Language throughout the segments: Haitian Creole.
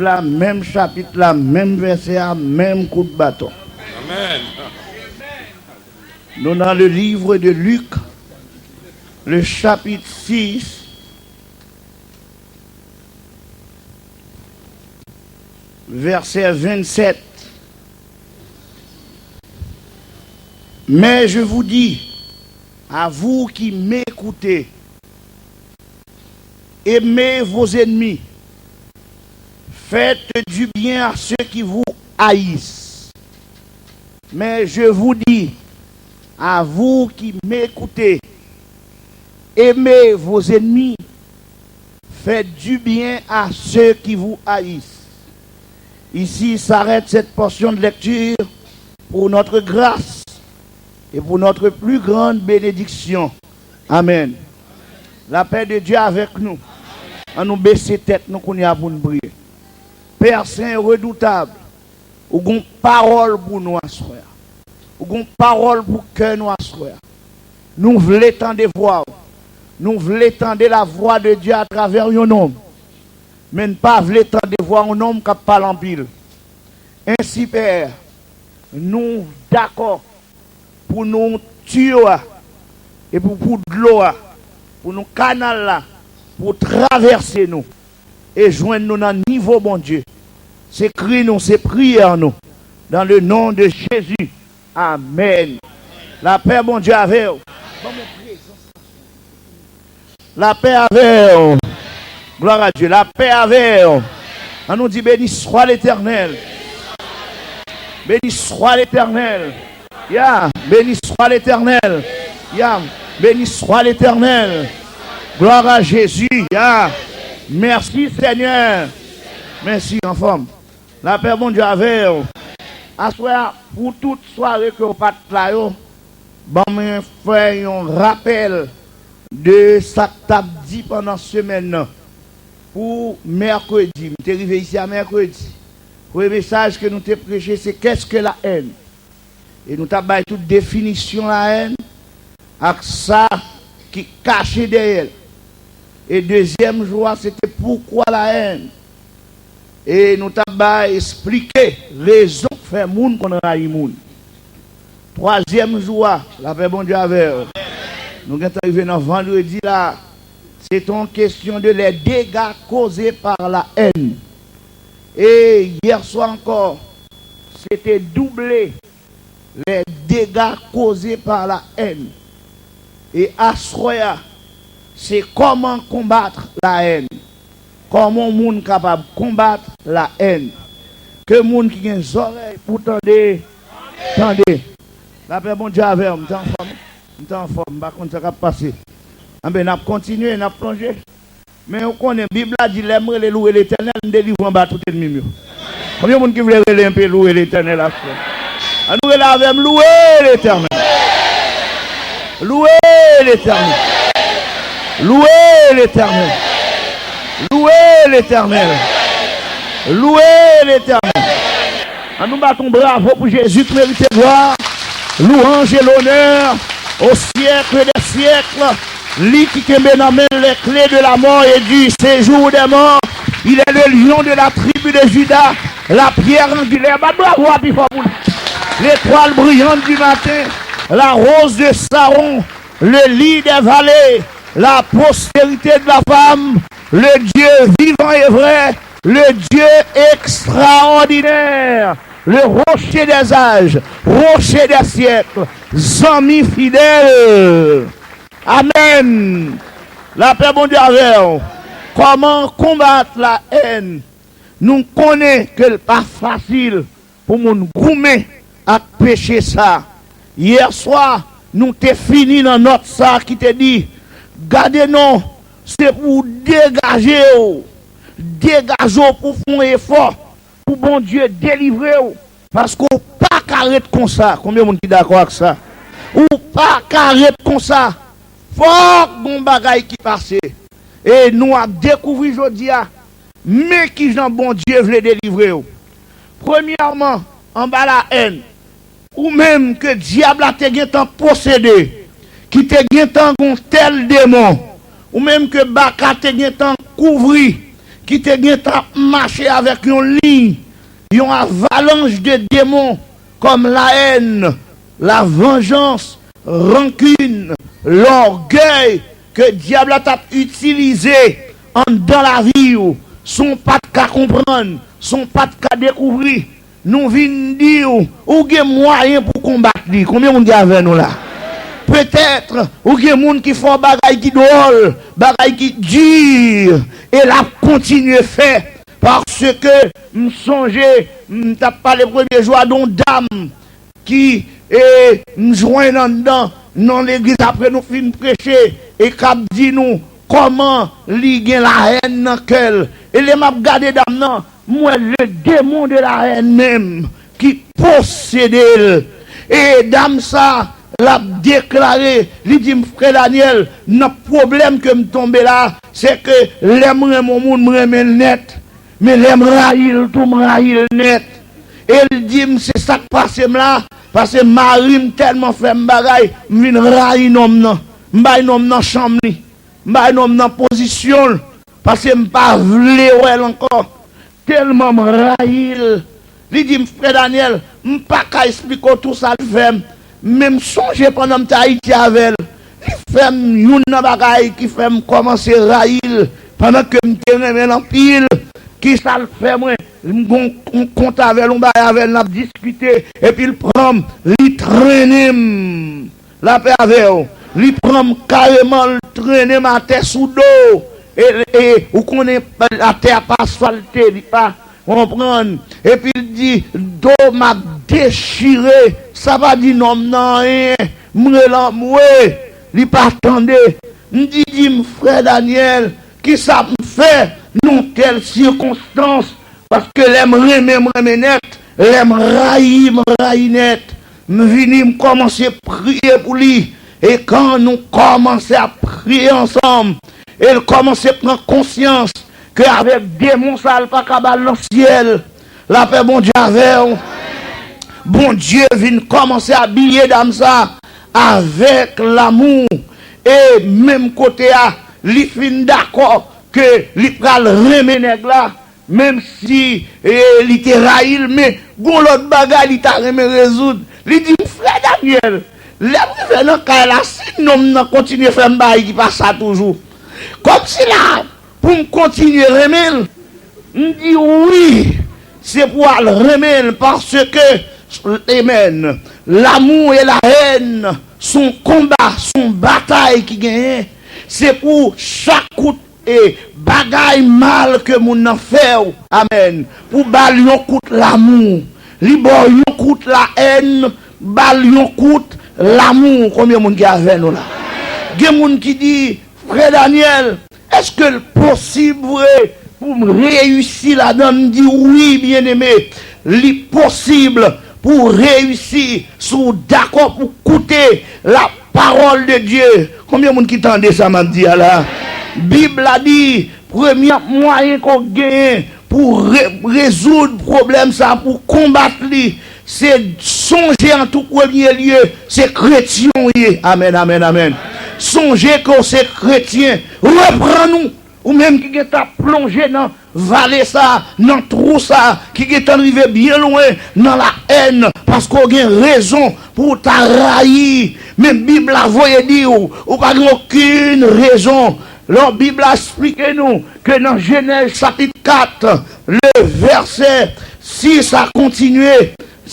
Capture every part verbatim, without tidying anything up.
la, menm chapit la, menm vèsè a, menm kout baton. Amen. Nous dans le livre de Luc, le chapitre six, verset vingt-sept. Mais je vous dis, à vous qui m'écoutez, aimez vos ennemis, faites du bien à ceux qui vous haïssent. Mais je vous dis, à vous qui m'écoutez, aimez vos ennemis, faites du bien à ceux qui vous haïssent. Ici s'arrête cette portion de lecture pour notre grâce et pour notre plus grande bénédiction. Amen. La paix de Dieu avec nous. An nou bese tèt nou kounye a pou n priye. Pè sen e redoutab, ou gon pawòl pou nou aswè a. Ou gon pawòl pou kè nou aswè a. Nou vle tande vwa w. Nou vle tande la voix de Dieu à travers yon nonm. Men n pa vle tande vwa yon nonm k ap pale anpil. Ensi, Pè, nou dakò pou nou tiyo a, epi pou dlo a, pou nou kanal la, pou travèse nou e jwenn nou nan nivo Bondye. Se kri nou, se priyè nou. Dans le nom de Jésus. Amen. Lapè Bondye avè w. Ban mwen prezans. Lapè avè w. Gloire à Dieu. Lapè avè w. An nou di, béni soit l'Éternel. Béni soit l'Éternel. Ya, béni soit l'Éternel. Ya, béni soit l'Éternel. Gloire à Jésus. Ya. Mèsi, Senyè. Mèsi, anfòm. Lapè Bondye avè w. Aswè a, pou tout sware ke w pa t la yo, ban mwen fè yon rapèl de sa k t ap di pandan semèn nan. Pou mèkredi, m te rive isi a mèkredi. Premye mesaj ke nou te preche, se qu'est-ce que la haine? E nou t ap bay tout definisyon la haine ak sa ki kache dèyè l. E dezyèm jou a, se te pourquoi la haine. E nou t ap bay, esplike rezon k fè moun konn rayi moun. Twazyèm jou a, lapè Bondye avè w. Nou gentan rive nan vandredi la. Se te yon kesyon de les dégâts causés par la haine. E yè swa ankò, se te double les dégâts causés par la haine. E aswè a, se comment combattre la haine. Kòman yon moun kapab konbat la haine? Ke moun ki gen zòrèy pou tande, tande. Lapè Bondye avè w, m te anfòm, m te anfòm, m pa konn sa k ap pase. Anben, n ap kontinye, n ap plonje. Men ou konnen, Bib la di, lè m rele louwe Letènèl, m delivre anba tout ènmi m yo. Konbyen moun ki vle rele enpe louwe Letènèl aswè? An nou rele avè m, louwe Letènèl. Louwe Letènèl. Louwe Letènèl. Louwe Letènèl. Louwe Letènèl. An nou bat yon bravo pou Jezi ki merite glwa, louanj e lonè au siècle des siècles. Li ki kenbe nan men l les clés de la mort et du séjour des morts. Il est le lion de la tribu de Juda, la pierre angulaire. Bat bravo a pi fò pou li. L'étoile brillante du matin, la rose de Saron, le lit des vallées, la postérité de la femme, le Dieu vivant et vrai, le Dieu extraordinaire, le rocher des âges, rocher des siècles, zanmi fidèl. Amèn. Lapè Bondye avè w. Kòman konbat la haine? Nou konnen ke l pa fasil pou moun goumen ak peche sa. Yè swa, nou te fini nan nòt sa ki te di, gade non, se pou w degaje w, degaje w pou w fè yon efò pou Bondye delivre w, paske w pa ka ret konsa. Konbyen moun ki dakò ak sa? Ou pa ka ret konsa. Fòk gon bagay ki pase. E nou ap dekouvri jodi a, men kijan Bondye vle delivre w. Premyèman, anba la haine, ou menm ke dyab la te gentan posede, ki te gentan gon tèl demon, ou menm ke baka te gentan kouvri, ki te gentan ap mache avèk yon liy, yon avalanch de demon kòm lahèn, lavanjans, rankin, lògèy ke dyab la t ap itilize anndan lavi w, san w pa t ka konprann, san w pa t ka dekouvri. Nou vin di w, ou gen mwayen pou konbat li. Konbyen moun ki avè nou la? Petèt, ou gen moun ki fè w bagay ki dwòl, bagay ki di, e l ap kontinye fè. Paske m sonje, m t ap pale premye jou a de yon dam ki, e, m jwenn anndan nan legliz apre nou fin preche, e k ap di nou kòman li gen lahèn nan kè l. E lè m ap gade dam nan, m wè le démon de la haine menm ki posede l. E dam sa, l ap deklare, li di m, Frè Daniel, nan pwoblèm ke m tonbe la, se ke lè m renmen yon moun, m renmen l nèt. Men lè m rayi l tou, m rayi l nèt. E l di m, se sa k pase m la, paske mari m tèlman fè m bagay, m vin rayi nonm nan. M bay nonm nan chanm li. M bay nonm nan pozisyon l, paske m pa vle wè l ankò. Tèlman m rayi l. Li di m, Frè Daniel, m pa ka esplike w tou sa l fè m, men m sonje pandan m te Ayiti avè l, li fè m youn nan bagay ki fè m kòmanse rayi l, pandan ke m te renmen l anpil. Kisa l fè mwen? M gon yon kont avè l, yon bagay avè l, n ap diskite, epi l pran m, li trennen m. Lapè avè w. Li pran m kareman, l trennen m atè sou do. E, e ou konnen atè a pa asfalte, li pa konprann. Epi l di, do m ap dechire. Sa pa di nonm nan anyen. M rele anmwe. Li pa tande. M di, di m, Frè Daniel, kisa m fè nan tèl sikonstans? Paske lè m renmen, m renmen nèt. Lè m rayi, m rayi nèt. M vini, m kòmanse priye pou li. E kan nou kòmanse ap priye ansanm, e l kòmanse pran konsyans ke avèk demon sa, l pa ka ba l nan syèl. Lapè Bondye avè w. Bondye vin kòmanse abiye dam sa avèk lamou. E menm kote a, li fin dakò ke li pral renmen nèg la. Menm si, e, li te rayi l, men gon lòt bagay li ta renmen rezoud. Li di m, Frè Daniel, lè m rive nan kay la, si nonm nan kontinye fè m bagay ki pa sa toujou, kòmsi la pou m kontinye renmen l? M di, wi, se pou w al renmen l, paske, amen, l'amour et la haine, se yon konba, se yon batay ki genyen. Se pou chak kout e bagay mal ke moun nan fè w, amèn, pou ba l yon kout lamou. Li ba w yon kout lahèn, ba l yon kout lamou. Konbyen moun ki avè nou la? Gen moun ki di, Frè Daniel, èske l posib vre pou m reyisi ladan l? M di, wi, byeneme, li posib pou w reyisi si w dakò pou w koute la parole de Dieu. Konbyen moun ki tande sa m ap di a la? Bib la di, premye mwayen ke w genyen pou re-, rezoud pwoblèm sa, pou konbat li, se sonje an tou premye lye, se kretyen w ye. Amèn, amèn, amèn. Sonje ke w se kretyen. Reprann ou, ou menm ki gentan ap plonje nan vale sa, nan twou sa, ki gentan rive byen lwen nan lahèn, paske w gen rezon pou w ta rayi. Men Bib la voye di w, ou pa gen okenn rezon. Lò Bib la esplike nou ke nan Jenèz chapit kat, le vèsè sis a kontinye,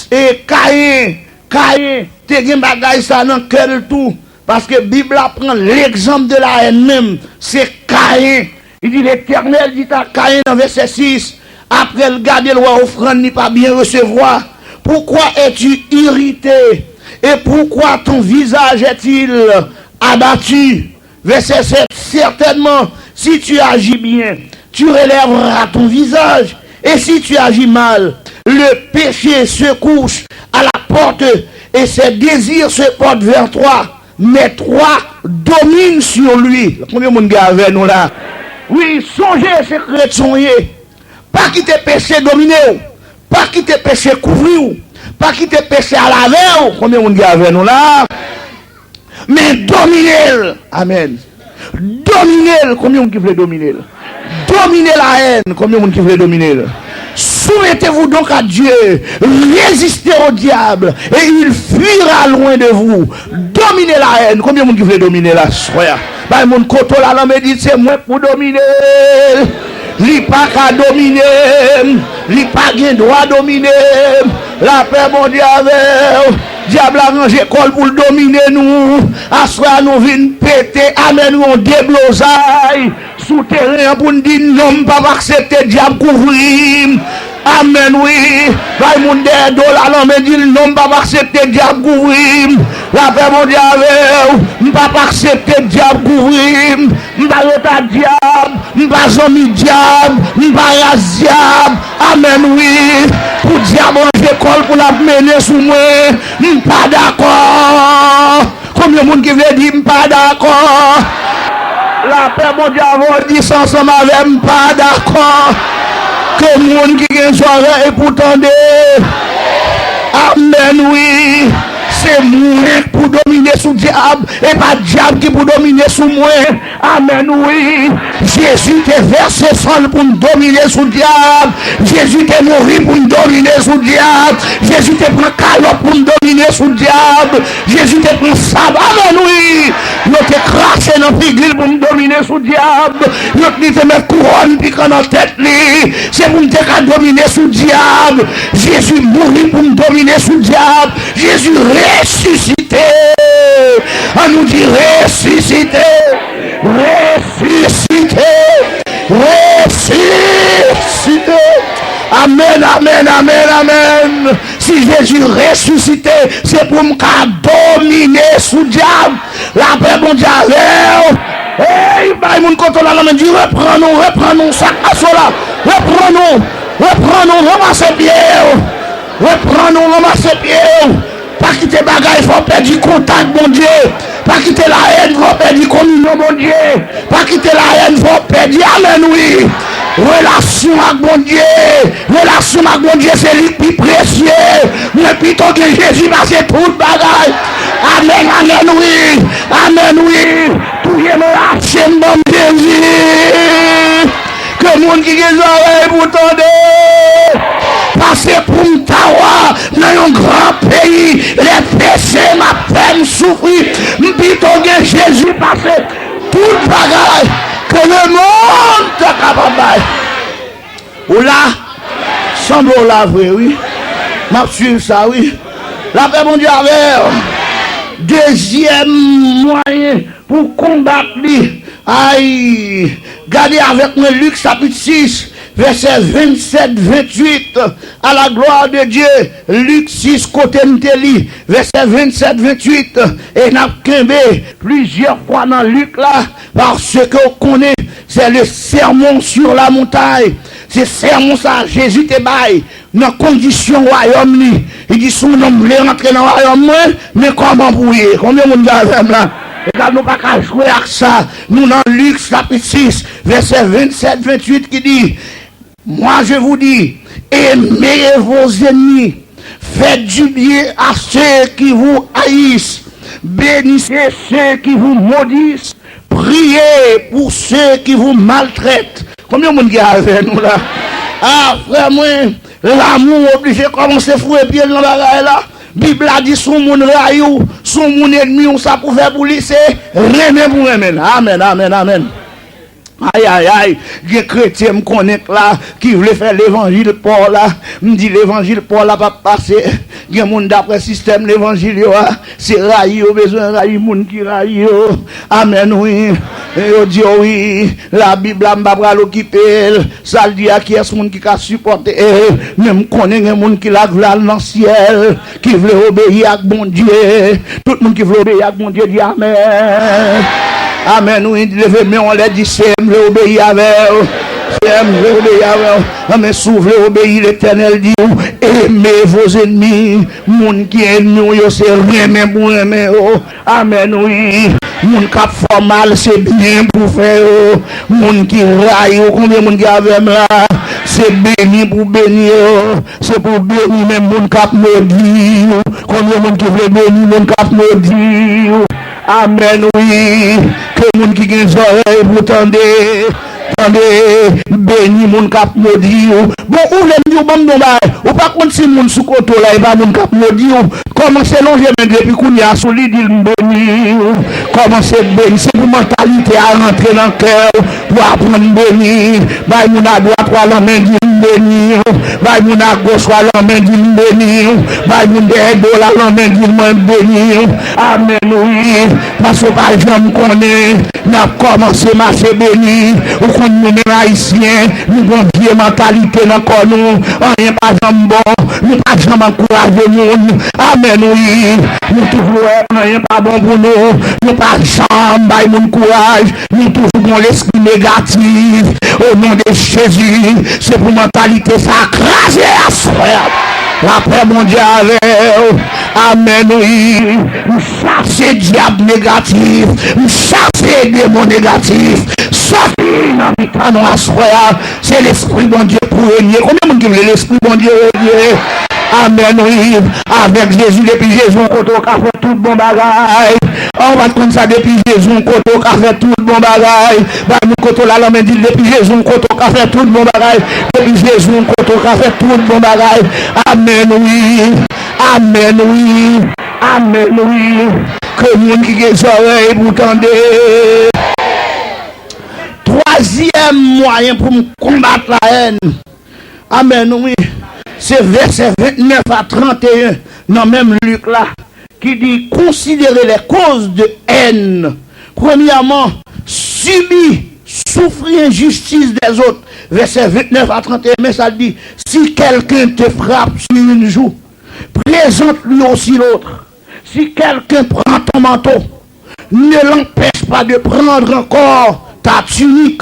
e Kayen, Kayen te gen bagay sa nan kè l tou, paske Bib la pran l'exemple de la haine menm, se Kayen. Li di, Letènèl di a Kayen nan vèsè sis, apre l gade, l wè ofrann li pa byen resevwa, pourquoi es-tu irrité et pourquoi ton visage est-il abattu? Verset sept, certainement, si tu agis bien, tu relèveras ton visage, et si tu agis mal, le péché se couche à la porte et ses désirs se portent vers toi, mais toi domine sur lui. Konbyen moun ki avè nou la? Wi, sonje se kretyen w ye. Pa kite peche domine w. Pa kite peche kouvri w. Pa kite peche al avè w. Konbyen moun ki avè nou la? Men domine l. Amèn. Domine l. Konbyen moun ki vle domine l? Dominez la haine. Combien de monde qui voulait dominer là? Soumettez-vous donc à Dieu, résistez au diable, et il fuira loin de vous. Dominez la haine. Combien de monde qui voulait dominer là, frère? Bay moun kote w la, lanmen di se mwen k pou domine. Li pa ka domine m. Li pa gen dwa domine m. Lapè Bondye avè w. Dyab la ranje kò l pou l domine nou. Aswè a nou vin pete, amèn, yon deblozay sou teren an pou n di non, m p ap aksepte dyab kouvri m. Amèn, wi. Bay moun dèyè do w la lanmen, di l non, m p ap aksepte dyab kouvri m. Lapè Bondye avè w. M p ap aksepte dyab kouvri m. M pa reta dyab. M pa zanmi dyab. M pa ras dyab. Amèn, wi. Pou dyab ranje kò l pou l ap mennen sou mwen, m pa dakò. Konbyen moun ki vle di m pa dakò? Lapè Bondye avè w, di sa ansanm avè m, m pa dakò. Ke moun ki gen zòrèy pou tande. Amèn, wi. Se mwen k pou domine sou dyab, e pa dyab ki pou domine sou mwen. Amèn, wi. Jezi te vèse san l pou n domine sou dyab. Jezi te mouri pou n domine sou dyab. Jezi te pran kalòt pou n domine sou dyab. Jezi te pran sab. Amèn, wi. Yo te krache nan figi l pou n domine sou dyab. Yo te met kouwòn pikan nan tèt li. Se pou n te ka domine sou dyab. Jezi mouri pou n domine sou dyab. Jezi resisite. An nou di resisite. Resisite. Resisite. Amèn, amèn, amèn, amèn. Si Jezi resisite, se pou m ka domine sou dyab. Lapè Bondye avè w. Ey, bay moun kote w la lanmen, di reprann ou, reprann ou, sa k pase w la. Reprann ou, reprann ou, ranmase pye w. Reprann ou, ranmase pye w. Pa kite bagay fè w pèdi kontak Bondye. Pa kite lahèn fè w pèdi kominyon Bondye. Pa kite lahèn fè w pèdi, amèn, wi. Relasyon ak Bondye. Relasyon ak Bondye se li k pi presye. Mwen pito gen Jezi pase tout bagay. Amèn, amèn, wi. Amèn, wi. Touye m, rache m, ban m Jezi. Ke moun ki gen zòrèy pou tande. Pase pou m ta wa nan yon gran peyi, lè peche m ap fè m soufri, m pito gen Jezi pase tout bagay ke lemonn te kapab bay. Ou la? Sanble w la vre, wi. M ap swiv sa, wi. Lapè Bondye avè w. Dezyèm mwayen pou konbat li. Ay, gade avèk mwen Lik chapit sis, vèsè vennsèt, venntuit. À la gloire de Dieu, Lik sis, kote m te li, vèsè vennsèt, venntuit. E n ap kenbe plizyè fwa nan Lik la, paske w konnen, c'est le sermon sur la montagne. Se sèmon sa Jezi te bay nan kondisyon wayòm li. Li di, si yon nonm vle rantre nan wayòm mwen, men kòman pou w ye? Konbyen moun ki avè m la? Egal, nou pa ka jwe ak sa. Nou nan Lik chapit sis, vèsè vennsèt, venntuit ki di, Moi je vous dis, aimez vos ennemis, faites du bien à ceux qui vous haïssent, bénissez ceux qui vous maudissent, priez pour ceux qui vous maltraitent. Konbyen moun ki avè nou la? Ah, frè mwen, lanmou oblije kòmanse foure pye l nan bagay la. Bib la di, si yon moun rayi w, si yon moun ènmi w, sa pou w fè pou li, se renmen pou renmen l. Amèn, amèn, amèn. Ay, ay, ay, gen kretyen m konnen k la ki vle fè levanjil pa w la. M di levanjil pa w la p ap pase. Gen moun daprè sistèm levanjil yo a, se rayi yo bezwen rayi moun ki rayi yo. Amèn, wi. E yo di yo, wi, Labib la, m pa pral okipe l. Sa l di a, kiyès moun ki ka sipòte l? Men m konnen gen moun ki la k vle al nan syèl, ki vle obeyi ak Bondye. Tout moun ki vle obeyi ak Bondye, di amèn. Amèn, wi, leve men w anlè, di, Seyè, m vle obeyi avè w. Seyè, m vle obeyi avè w. Amèn, si w vle obeyi, Letènèl di w, aimez vos ennemis. Moun ki ènmi w yo, se renmen pou renmen yo. Amèn, wi. Moun k ap fè w mal, se byen pou w fè yo. Moun ki rayi w, konbyen moun ki avè m la? Se beni pou w beni yo. Se pou w beni menm moun k ap modi w. Konbyen moun ki vle beni moun k ap modi w? Amèn, wi. Ke moun ki gen zòrèy pou tande. Tande, beni moun k ap modi w. Bon, ou vle m di w, ban m di w bagay. Ou pa konn si moun sou kote w la, e pa moun k ap modi w. Kòmanse lonje men depi kounye a sou li, di l, "M beni w." Kòmanse beni. Se pou mantalite a rantre nan kè w, pou w aprann beni. Bay moun adwat w a lanmen, di l, "M beni w." Bay moun agòch w a lanmen, di l, "M beni w." Bay moun dèyè do w la lanmen, di l, "Mwen beni w." Amèn, wi. Paske w pa janm konnen. N ap kòmanse mache beni. Ou konn nou menm Ayisyen, nou gon vye mantalite nan kò nou. Anyen pa janm bon. Nou pa janm ankouraje moun. Amèn, wi. Nou toujou wè anyen pa bon pou nou. Nou pa janm bay moun kouraj. Nou toujou gon lespri negatif. O non de Jezi, se pou mantalite sa a kraze aswè a. Lapè Bondye avè w. Amèn, wi. M chase dyab negatif. M chase demon negatif. Sòti nan mitan nou aswè a. Se Lespri Bondye pou renye. Konbyen moun ki vle Lespri Bondye renye? Amèn, wi. Avèk Jezi, depi Jezi yon kote, w ka fè tout bon bagay. An, w pa t konn sa, depi Jezi yon kote, w ka fè tout bon bagay. Bay moun kote w la lanmen, di l, depi Jezi yon kote, w ka fè tout bon bagay. Depi Jezi yon kote, w ka fè tout bon bagay. Amèn, wi. Amèn, wi. Amèn, wi. Ke moun ki gen zòrèy pou tande. Twazyèm mwayen pou m konbat la haine. Amèn, wi. Se vèsè vennèf a tranteyen nan menm Lik la ki di, considérez les causes de haine. Premièrement, subis, souffrir injustice des autres. Vèsè vennèf a tranteyen, men sa l di, si quelqu'un te frappe sur une joue, présente-lui aussi l'autre. Si quelqu'un prend ton manteau, ne l'empêche pas de prendre encore ta tunique.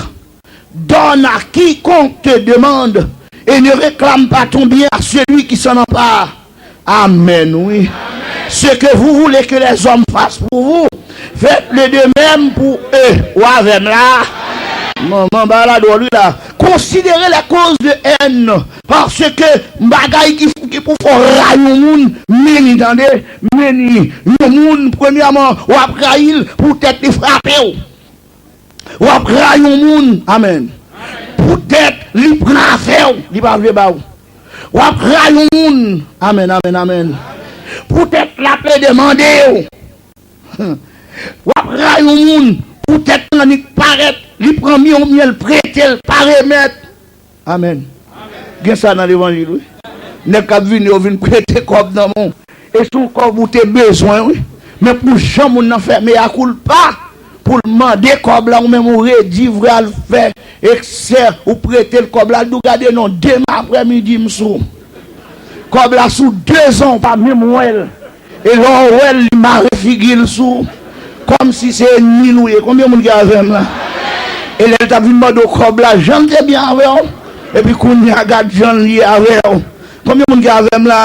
Donne à quiconque te demande et ne réclame pas ton bien à celui qui s'en empare. Amèn, wi. Ce que vous voulez que les hommes fassent pour vous, faites-le de même pour eux. Ou avè m la? Manman ba la dwòl, wi, la. Considérez les causes de haine. Paske bagay ki, ki pou fè w rayi yon moun, men li, tande, men li. Yon moun, premyèman, w ap rayi l poutèt li frape w. W ap rayi yon moun, amèn, poutèt li pran afè w, li pa vle ba w. W ap rayi yon moun, amèn, amèn, amèn, poutèt l ap plede mande w. W ap rayi yon moun poutèt l annik parèt, li pran men w, men l prete l, pa remèt. Amèn. Gen sa nan levanjil, wi. Nèg k ap vini, yo vin prete kòb nan men w. E se yon kòb ou te bezwen, wi. Men pou jan moun nan fè meyakoulpa, pou l mande kòb la, ou menm ou redi vre al fè eksè, ou prete l kòb la, l di w, "Gade non, demen aprèmidi, m sou." Kòb la sou de zan, ou pa menm wè l. E lè w wè l, li mare figi l sou, kòmsi se ènmi l ou ye. Konbyen moun ki avè m la? E lè l t ap vin mande w kòb la, jan l te byen avè w, epi kounye a gad jan l ye avè w. Konbyen moun ki avè m la?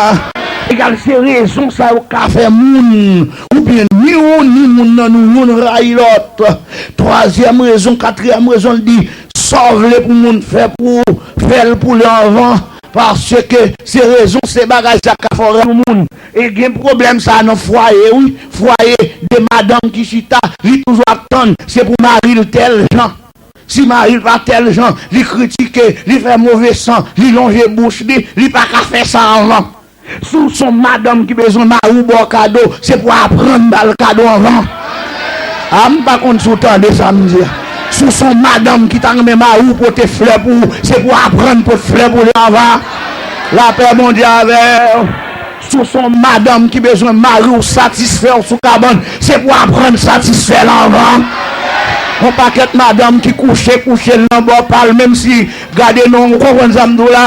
Egal, se rezon sa yo ka fè moun, oubyen ni ou ni moun nan nou youn rayi lòt. Twazyèm rezon, katriyèm rezon, l di, sa w vle pou moun fè pou ou, fè l pou li anvan. Paske se rezon, se bagay sa k ka fè w rayi yon moun. E gen pwoblèm sa nan fwaye, wi. Fwaye, de madanm ki chita, li toujou ap tann, se pou mari l tèl jan. Si mari l pa tèl jan, li kritike, li fè move san, li lonje bouch li, li pa ka fè sa anvan. Si w se yon madanm ki bezwen mari w ba w kado, se pou w aprann ba l kado anvan. A, m pa konn si w tande sa m di a. Si w se yon madanm ki ta renmen mari w pote flè pou ou, se pou w aprann pote flè pou li anvan. Lapè Bondye avè w. Si w se yon madanm ki bezwen mari w satisfè w sou kabann, se pou w aprann satisfè l anvan. Yon pakèt madanm ki kouche, kouche l nan bò pa l, menm si, gade non, ou konprann sa m di w la?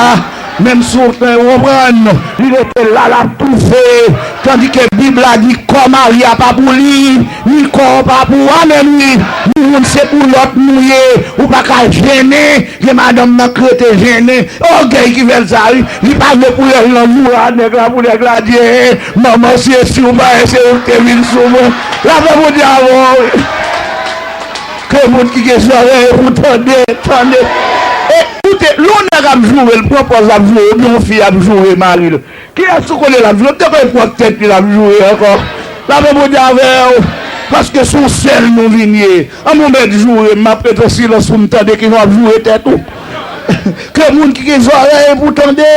Menm si w konprann, li rete la, l ap toufe. Tandike Bib la di, kò mari a pa pou li, ni kò w pa pou w. Amèn, wi. Nou youn se pou lòt nou ye. Ou pa ka jennen. Gen madanm nan ki rete jennen. Ògèy ki fè l sa, wi. Li pa vle pou lè l nan jou a, nèg la pou nèg la di, "Eh, manman, si e si w pa, se ou ki te vin sou mwen." Lapè Bondye avè w, wi. Ke moun ki gen zòrèy pou tande, tande. E koute, lè yon nèg ap joure, l pran pòz ap joure, oubyen yon fi ap joure mari l. Kiyès ou konnen l ap joure? Ou te konn pwòp tèt li l ap joure ankò. Lapè Bondye avè w. Paske se yon sèl nou vin ye. An, mwen mèt joure, m ap ret an silans pou m tande kijan w ap joure tèt ou. Ke moun ki gen zòrèy pou tande,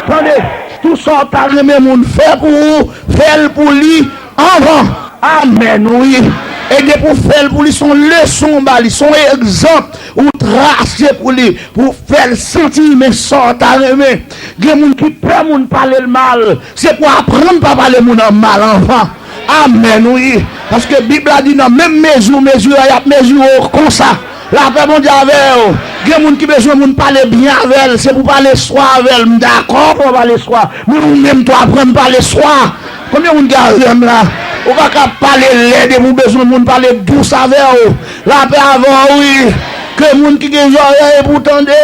tande. Tout sa w ta renmen moun fè pou ou, fè l pou li anvan. Amèn, wi. E depi w fè l pou li, se yon leson w ba li, se yon egzanp ou trase pou li, pou w fè l santi men sa w ta renmen. Gen moun ki pè moun pale l mal, se pou aprann pa pale moun an mal anvan. Amèn, wi. Paske Bib la di nan menm mezi w mezire a, y ap mezire w konsa. Lapè Bondye avè w. Gen moun ki bezwen moun pale byen avè l, se pou pale swa avè l. M dakò pou w pale swa. Men ou menm tou aprann pale swa. Konbyen moun ki avè m la? Ou pa ka pale lèd epi ou bezwen moun pale dous avè w. Lapè avè w, wi. Ke moun ki gen zòrèy pou tande.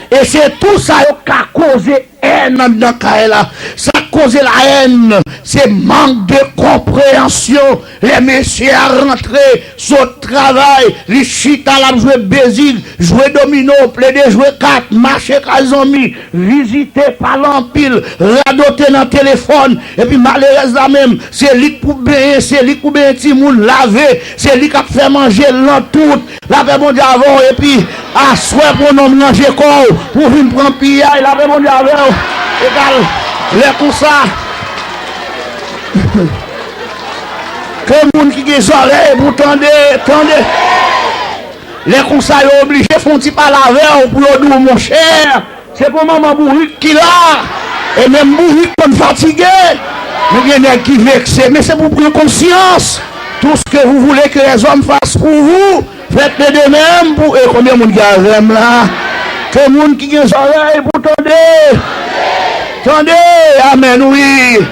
E se tou sa yo ka koze èn anndan kay la. Sa k koze la èn, se mank de konpreyansyon. Lè mesye a rantre, sot travay, li chita, l ap jwe bezig, jwe domino, plede jwe kat, mache kay zanmi, vizite, pale anpil, radote nan telefòn, epi malerèz la menm, se li k pou benyen, se li k pou benyen timoun, lave, se li k ap fè manje l nan tout. Lapè Bondye avè w, epi aswè pwononm ranje kò w pou w vin pran piyay. Lapè Bondye avè w. Egal, lè konsa, ke moun ki gen zòrèy pou tande, tande. Lè konsa, yo oblije fè yon ti pale avè w pou yo di w, monchè, se pou manman bourik ki la. E menm bourik konn fatige. Men gen nèg ki vekse, men se pou pran konsyans. Tout ce que vous voulez que les hommes fassent pour vous, faites-le de même pour eux. Konbyen moun ki avè m la? Ke moun ki gen zòrèy pou tande, tande. Amèn, wi.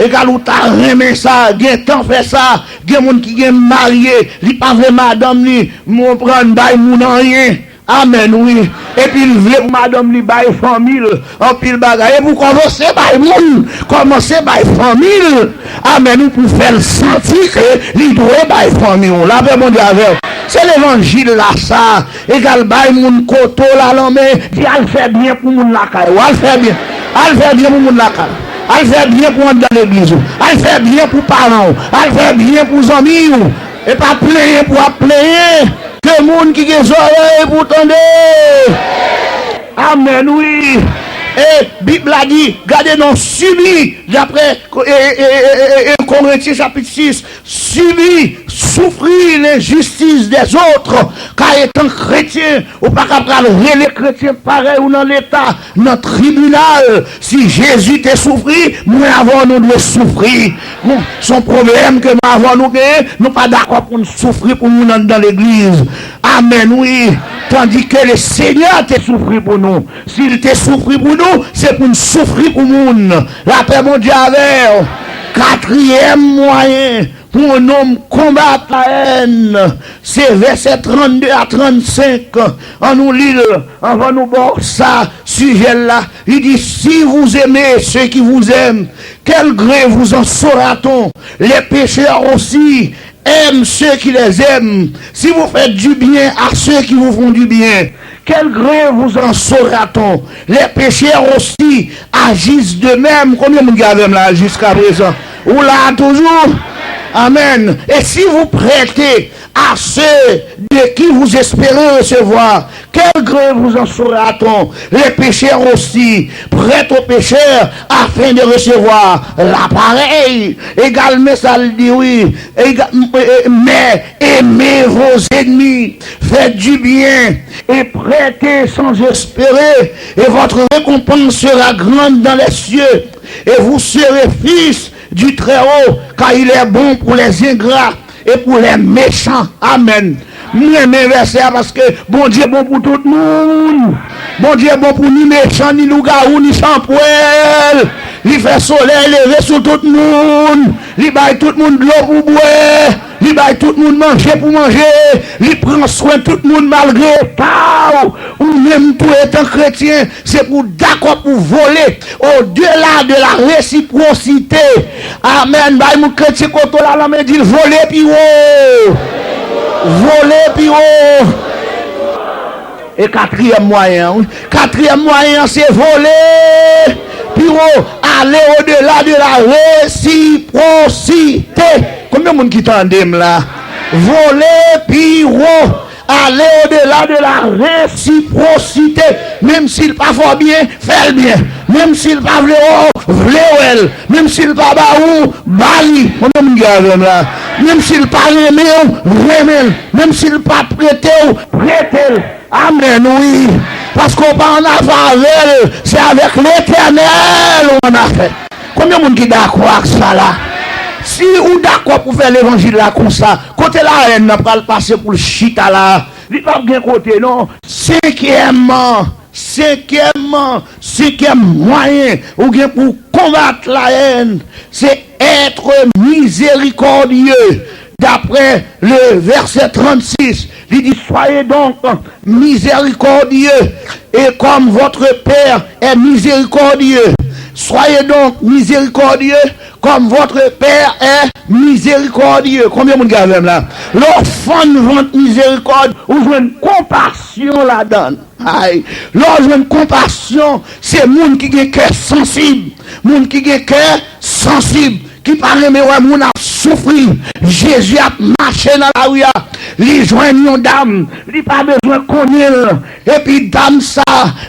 Egal ou ta renmen sa, gen tan fè sa. Gen moun ki gen marye, li pa vle madanm li, m konprann, bay moun anyen. Amèn, wi. Epi l vle pou madanm li bay fanmi l anpil bagay. E pou kòmanse bay moun, kòmanse bay fanmi l. Amèn, ou pou fè l santi ke li dwe bay fanmi w. Lapè Bondye avè w. Se levanjil la sa. Egal bay moun kote w la lanmen. Di al fè byen pou moun lakay ou. Al fè byen. Al fè byen pou moun lakay ou. Al fè byen pou anndan legliz ou. Al fè byen pou paran w. Al fè byen pou zanmi w. E pa plenyen pou ap plenyen. Ke moun ki gen zòrèy pou tande. Amèn, wi. E Bib la di, gade non, sibi, daprè e, e, e, e, e, e, Korentyen chapit sis, sibi, soufri lenjistis dèzòt, ka etan kretyen, ou pa ka pral rele kretyen parèy ou nan leta, nan tribinal. Si Jezi te soufri, mwen avè w nou dwe soufri. Bon, se yon pwoblèm ke mwen avè w nou genyen, nou pa dakò pou n soufri pou moun anndan legliz. Amèn, wi. Tandis que le Seigneur te soufri pou nou. Si l te soufri pou nou, se pou n soufri pou moun. Lapè Bondye avè w. Katriyèm mwayen pou yon nonm konbat la èn, se vèsè trannde a trannsenk. Ann nou li l anvan nou ba w sa sijè l la. Li di, si vous aimez ceux qui vous aiment, quel gré vous en sera-t-on? Les pécheurs aussi aiment ceux qui les aiment. Si vous faites du bien à ceux qui vous font du bien, quel gré vous en sera-t-on? Les pécheurs aussi agissent de même. Konbyen moun ki avè m la jiska prezan? Ou la toujou? Amèn. Et si vous prêtez à ceux de qui vous espérez recevoir, quel gré vous en sera-t-on? Les pécheurs aussi prêtent aux pécheurs afin de recevoir la pareille. Egal, men sa l di, wi. Egal, mais aimez vos ennemis, faites du bien et prêtez sans espérer, et votre récompense sera grande dans les cieux, et vous serez fils du Très-Haut, car il est bon pour les ingrats et pour les méchants. Amèn. M renmen vèsè a paske Bondye bon pou tout moun. Bondye bon pou ni mechan, ni lougawou, ni chanpwèl. Li fè solèy leve sou tout moun. Li bay tout moun dlo pou bwè. Li bay tout moun manje pou manje. Li pran swen tout moun malgre eta w. Ou menm tou etan kretyen, se pou w dakò pou w vole au-delà de la réciprocité. Amèn. Bay moun kretyen kote w la, lanmen di l, vole pi wo. Vole pi wo. E katriyèm mwayen an, wi. Katriyèm mwayen an, se vole pi wo. Aller au-delà de la réciprocité. Konbyen moun ki tande m la? Vole pi wo. Aller au-delà de la réciprocité. Menm si l pa fè w byen, fè l byen. Menm si l pa vle wè w, vle wè l. Menm si l pa ba ou, ba li. Konbyen moun ki avè m la? Menm si l pa renmen w, renmen l. Menm si l pa prete w, prete l. Amèn, wi. Paske w pa annafè avè l, se avèk Letènèl ou annafè. Konbyen moun ki dakò ak sa la? Si ou dakò pou fè levanjil la konsa, kote lahèn nan pral pase pou l chita la? Li p ap gen kote non. Senkyèmman, senkyèmman, senkyèm mwayen ou gen pou konbat lahèn, se être miséricordieux. D'après le verset trente-six, li di, soyez donc miséricordieux, et comme votre Père est miséricordieux. Soyez donc miséricordieux, comme votre Père est miséricordieux. Konbyen moun ki avè m la? Lè w fann vant mizerikòd, ou jwenn konpasyon ladan l. Ay, lè w jwenn konpasyon, se moun ki gen kè sansib. Moun ki gen kè sansib, ki pa renmen wè moun ap soufri. Jezi ap mache nan lari a, li jwenn yon dam, li pa bezwen konnen l. Epi dam sa,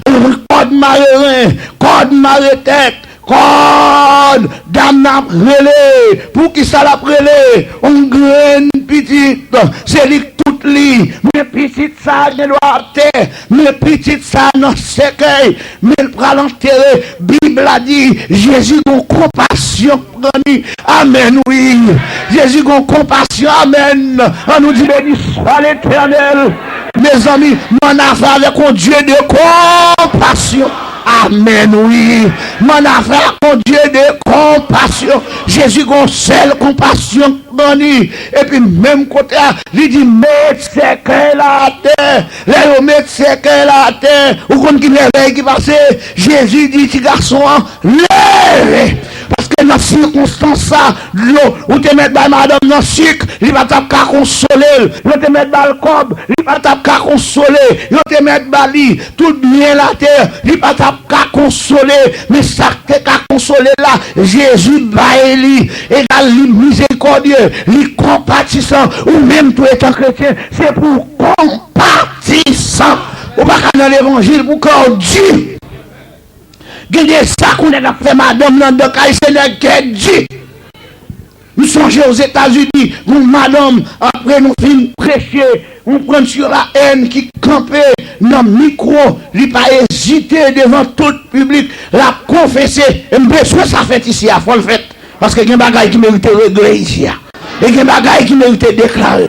kòd mare ren, kòd mare tèt, kòd, dam nan ap rele. Poukisa l ap rele? On grenn pitit, se li k tout li. Men pitit sa gen dwa atè, men pitit sa nan sèkèy, men l pral antere. Bib la di, Jezi gon konpasyon pran li. Amèn, wi. Jezi gon konpasyon, amèn. An nou di, beni swa Letènèl. Mezanmi, m annafè avèk on Dye de konpasyon. Amèn, wi. M annafè ak on Dye de konpasyon. Jezi gon sèl konpasyon pran li. Epi menm kote a, li di, met sèkèy la atè. Lè yo met sèkèy la atè, ou konn ki mèvèy ki pase? Jezi di ti gason an, leve! Paske nan sikonstans sa, dlo, ou te mèt bay madanm nan sik, li pa t ap ka konsole l. Yo te mèt ba l kòb, li pa t ap ka konsole. Yo te mèt ba li tout byen l atè, li pa t ap ka konsole. Men sa k te ka konsole l la, Jezi bay li. Egal li mizerikòdye, li konpatisan. Ou menm tou etan kretyen, se pou w konpatisan. Ou pa ka nan levanjil pou kè w di. Gen de zak yon nèg ap fè madanm nan anndan kay, se nèg kè di. M sonje Ozetazini, yon madanm, apre nou fin preche, yon prann sou la èn ki kanpe nan mikwo, li pa ezite devan tout piblik, l ap konfese. E m bezwen sa fèt isi a, fò l fèt. Paske gen bagay ki merite regle isi a. E gen bagay ki merite deklare.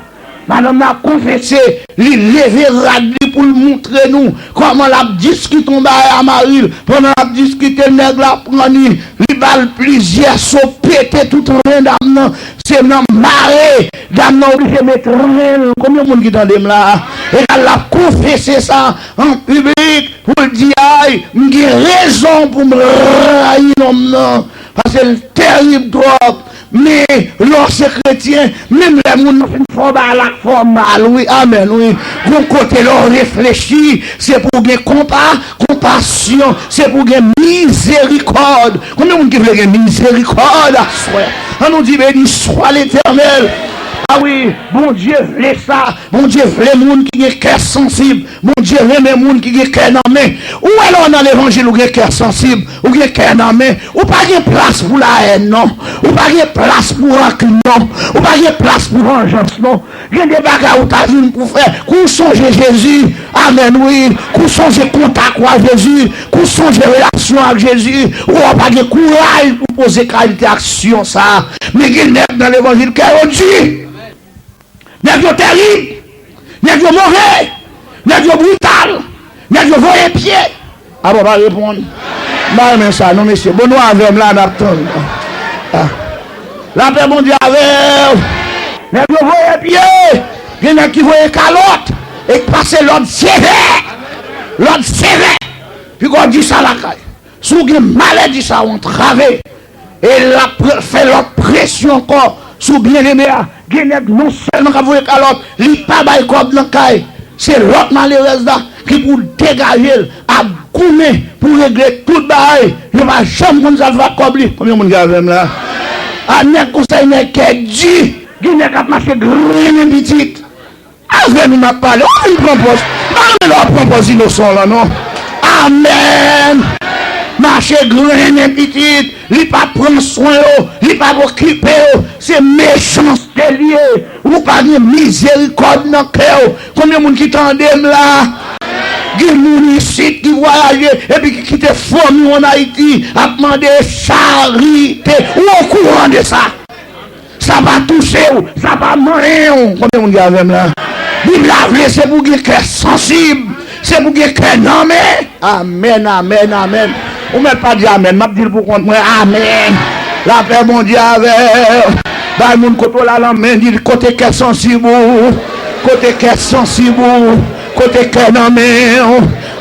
Madanm nan ap konfese, li leve rad li pou l moutre nou kòman l ap diskite yon bagay a mari l. Pandan l ap diskite, nèg la pran li, li ba l plizyè so, pete tout ren dam nan. Se nan mare, dam nan oblije met ren l. Konbyen moun ki tande m la? Egal l ap konfese sa an piblik pou l di, ay, m gen rezon pou m rayi nonm nan. Paske l terib twòp. Men, lè w se kretyen, menm lè moun nan fin fè w bagay la k fè w mal, wi, amèn, wi. Gon kote lè w reflechi, se pou w gen konpa, konpasyon, se pou w gen mizerikòd. Konbyen moun ki vle gen mizerikòd aswè? An nou di, beni swa Letènèl. A wi, Bondye vle sa. Bondye vle moun ki gen kè sansib. Bondye renmen moun ki gen kè nan men. Ou wè lè w nan levanjil ou gen kè sansib, ou gen kè nan men. Ou pa gen plas pou lahèn non. Ou pa gen plas pou rankin non. Ou pa gen plas pou vanjans non. Gen de bagay ou ta vin pou fè. Kou w sonje Jezi, amèn wi. Kou w sonje kontak ou ak Jezi, kou w sonje relasyon ak Jezi, ou wè w pa gen kouraj pou poze kalite aksyon sa. Men gen nèg nan levanjil kè yo di. Nèg yo terib. Nèg yo move. Nèg yo brital. Nèg yo voye pye. A bon, pa reponn. M pa renmen sa, non, mesye. Bon, nou avè m la, n ap tann. Ah. Lapè Bondye avè w. Nèg yo voye pye. Gen nèg ki voye kalòt. E k pase lòd sevè. Lòd sevè. Piga w di sa lakay. Si w gen maladi sa, w antrave. E l ap pre- fè lòt presyon ankò sou byeneme a. Gen nèg non sèlman k ap voye kalòt, li pa bay kòb nan kay. Se lòt malerèz la ki pou degaje l, ap goumen pou regle tout bagay. Yo pa janm konn sa l fè ak kòb li. Konbyen moun ki avè m la? A nèg konsa, nèg kè di. Gen nèg k ap mache grennen pitit. Avè nou n ap pale. Ou vin pran pòz. M pa renmen lè w ap pran pòz inosan w lan, non. Amèn. Mache grennen pitit. Li p ap pran swen yo. Li p ap okipe yo. Se mechanste li ye. Ou pa gen mizerikòd nan kè w. Konbyen moun ki tande m la? Gen moun isit ki vwayaje epi ki kite fanmi w ann Ayiti ap mande charite. Ou okouran de sa? Sa pa touche w, sa pa manyen w. Konbyen moun ki avè m la? Bib la vle se pou gen kè sansib, se pou gen kè nan men. Amèn, amèn, amèn. Ou mèt pa di amèn, m ap di l pou kont mwen. Amèn. Lapè Bondye avè w. Bay moun kote w la lanmen, di l kote kè sansib ou, kote kè sansib ou, kote kè nan men w.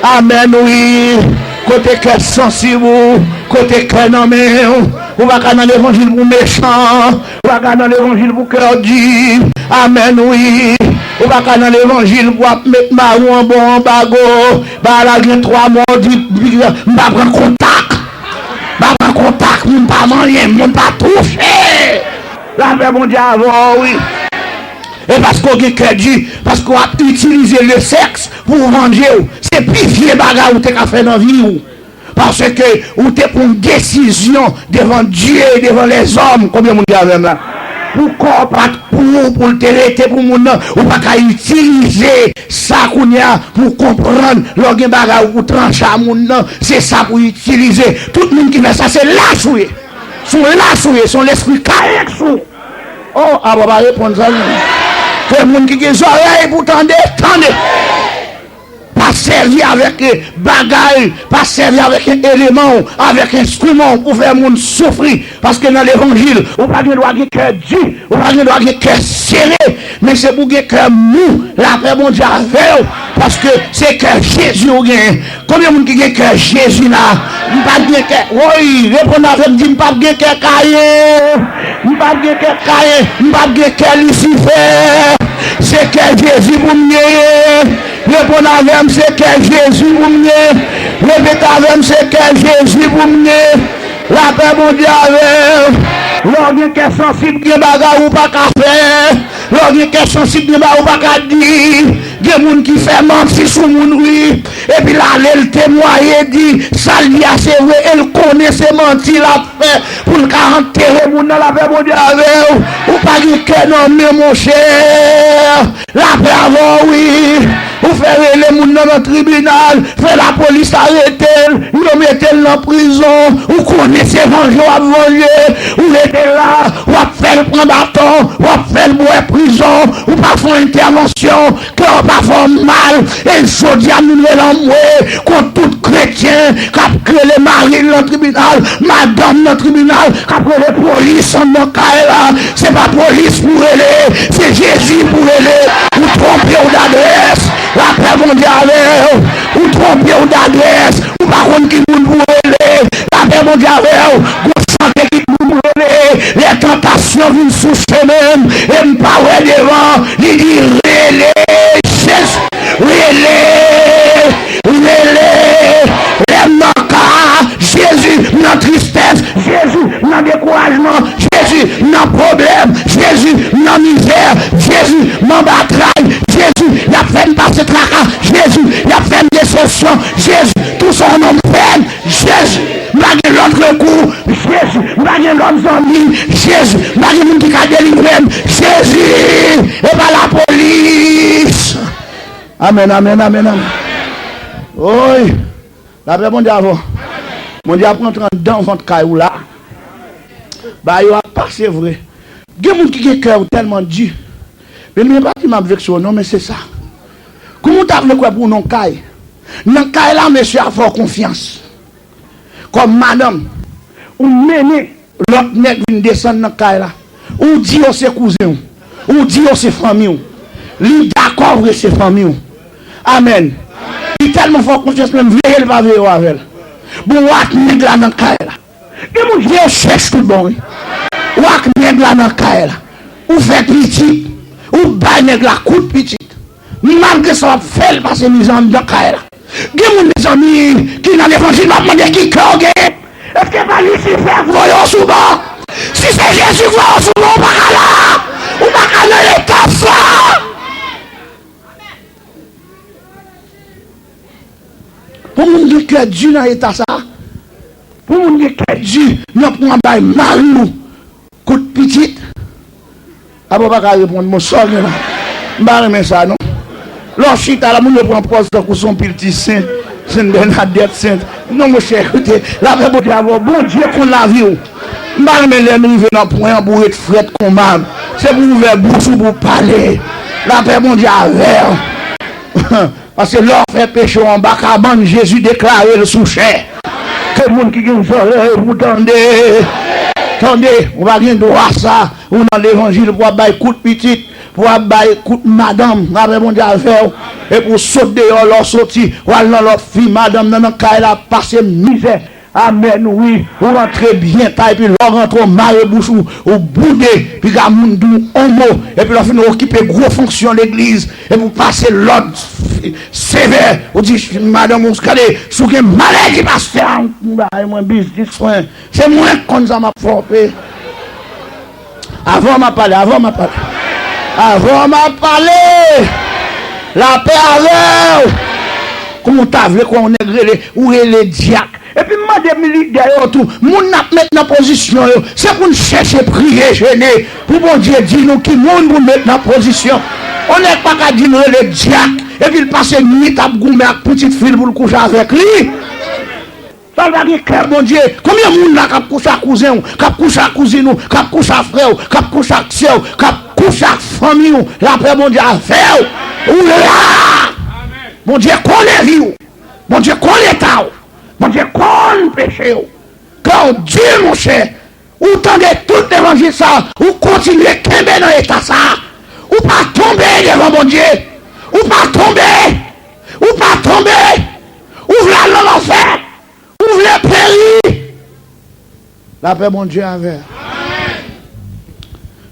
Amèn, wi. Kote kè sansib ou, kote kè nan men w. Ou pa ka nan levanjil pou mechan. Ou pa ka nan levanjil pou kè w di. Amèn, wi. Ou pa ka nan levanjil pou ap met mari w anba yon anbago. Bagay la gen twa mwa, w di, m pa pran kontak. M pa pran kontak, moun pa manyen, moun pa touche. Lapè Bondye avè w, wi. E paske w gen kè di, paske w ap itilize le sèks pou w vanje w. Se pi vye bagay ou te ka fè nan vi w. Paske ou te pran yon desizyon devan Dye e devan lèzòm. Konbyen moun ki avè m la? Pou kò w pa t pou ou, pou l te rete pou moun nan, ou pa ka itilize sa kounye a pou w konprann lè w gen bagay ou pou tranche a moun nan. Se sa pou w itilize. Tout moun ki fè sa, se lach ou ye. Se yon lach ou ye, se yon lespri kayèks ou. Oh, apa pa reponn sa, non. Ke moun ki gen zòrèy pou tande, tande. Pa sèvi avèk, eh, bagay, pa sèvi avèk eleman w, avèk enstriman w pou fè moun soufri. Paske nan levanjil, ou pa gen dwa gen kè di, ou pa gen dwa gen kè sere, men se pou gen kè mou. Lapè Bondye avè w, paske se kè Jezi ou genyen. Konbyen moun ki gen kè Jezi la? M p ap gen kè, woy, reponn avè m, di, m p ap gen kè Kayen. M p ap gen kè Kayen, m p ap gen kè Lisifè. Se kè Jezi pou m genyen. Reponn avè m, se kè Jezi pou m gen. Repete avè m, se kè Jezi pou m gen. Lapè Bondye avè w. Lè w gen kè sansib, gen bagay ou pa ka fè. Lè w gen kè sansib, gen bagay ou pa ka di. Gen moun ki fè manti sou moun, wi. Epi l ale, l temwaye, di sa l di a se vre, e l konnen se manti l ap fè pou l ka antere moun nan. Lapè Bondye avè w. Ou pa gen kè nan men, monchè. Lapè avè w, wi. Ou fè rele moun nan nan tribinal, fè lapolis arete l, yo mete l nan prizon. Ou konnen se vanje w ap vanje. Ou rete la, w ap fè l pran baton, w ap fè l bwè prizon. Ou pa fè yon entèvansyon, kè w pa fè w mal. E jodi a, m vin rele anmwe kont tout kretyen k ap rele mari l nan tribinal, madanm nan tribinal, k ap rele polis anndan kay la. Se pa polis pou rele, se Jezi pou rele. Ou twonpe w dadrès, lapè Bondye avè w. Ou twonpe w dadrès, ou pa konn ki moun pou rele, lapè Bondye avè w. Gon chante ki moun pou rele, lè tantasyon vin sou chemen m, e m pa wè devan, li di, rele Jezi. Rele, rele. Lè m nan ka, Jezi, m nan tristès, Jezi, m nan dekourajman, Jezi, m nan pwoblèm, Jezi, m nan mizè, Jezi, m anba tray, Jezi, y ap fè m pase traka, Jezi, y ap fè m desepsyon, Jezi, tout sa yon nonm fè m, Jezi, m pa gen lòt rekou, Jezi, m pa gen lòt zanmi, Jezi, m pa gen moun ki ka delivre m, Jezi, e pa lapolis. Amèn, amèn, amèn, amèn. Oy, lapè Bondye avè w. Bondye ap rantre anndan vant kay ou la. Bagay yo ap pase vre. Gen moun ki gen kè yo tèlman di. Byeneme, pa di m ap vekse w non, men se sa. Kouman w ta vle kwè pou w nan kay? Nan kay la, mesye a fè w konfyans. Kòm madanm, ou mennen lòt nèg vin desann nan kay la. Ou di yo se kouzen w. Ou di yo se fanmi w. Li dakò vre se fanmi w. Amèn. Li tèlman fè w konfyans menm veye l pa veye w avè l. Bon, w ak nèg la nan kay la. Gen moun je yo chèch tout bon, wi. Ou ak nèg la nan kay la. Ou fè pitit. Ou bay nèg la kout pitit. Malgre sa w ap fè l pase mizè anndan kay la. Gen moun, mezanmi, ki nan levanjil, m ap mande ki kè w genyen. Èske pa Lisifè voye w sou bò? Si se Jezi nan eta sa a? Pou moun gen kè di, nan pran bay mari w kout pitit. Apa w pa ka reponn, bon, sa w gen la? M pa renmen sa, non. Lè w chita la, moun yo pran pòz tankou se yon pil ti sen, Sen Bènadèt, Sen. Non, monchè, koute, lapè Bondye avè w, Bondye konn lavi w. M pa renmen lè m rive nan pwen an pou w ret frèt kon mab. Se pou w ouvè bouch ou pou w pale. Lapè Bondye avè w. Paske lè w fè peche w anba kabann, Jezi deklare l sou chè. Ke moun ki gen zòrèy pou tande, tande, ou pa gen dwa sa, ou nan levanjil pou w ap bay kout pitit, pou w ap bay kout madanm, lapè Bondye avè w, epi w sot deyò, lè w soti, w al nan lòt fi, madanm nan nan kay la ap pase mizè. Amèn, wi. Ou rantre byen ta, epi lè w rantre, w mare bouch ou, ou boude, piga moun di w on mo, epi lè w fin okipe gwo fonksyon legliz, epi w pase lòd sevè, ou di, madanm, ou gade, si w gen malè ki pastè a, m bay mwen biznis mwen. Se mwen k konn sa m ap fè w peye. Avan m ap pale, avan m ap pale. Avan m ap pale. Lapè avè w. Kòman w ta vle kwè yon nèg rele, ou rele dyak. Epi m mande m lidè yo tou, moun n ap met nan pozisyon yo, se pou n chèche priye, jene, pou Bondye di nou ki moun pou n met nan pozisyon. Yon nèg pa ka di m rele dyak, epi l pase nwit ap goumen ak pitit fi l pou l kouche avèk li. Sa l pa gen kè Bondye. Konbyen moun la k ap kouche ak kouzen w, k ap kouche ak kouzin ou, k ap kouche ak frè w, k ap kouche ak sè w, k ap kouche ak fanmi w? Lapè Bondye avè w. Ou la! Bondye konnen vi w. Bondye konn eta w. Bondye konn peche w. Kè w di, monchè, ou tande tout levanjil sa, ou kontinye kenbe nan eta sa, ou pa tonbe devan Bondye. Ou pa tonbe. Ou pa tonbe. Ou vle al nan lanfè. Ou vle peri. Lapè Bondye avè w.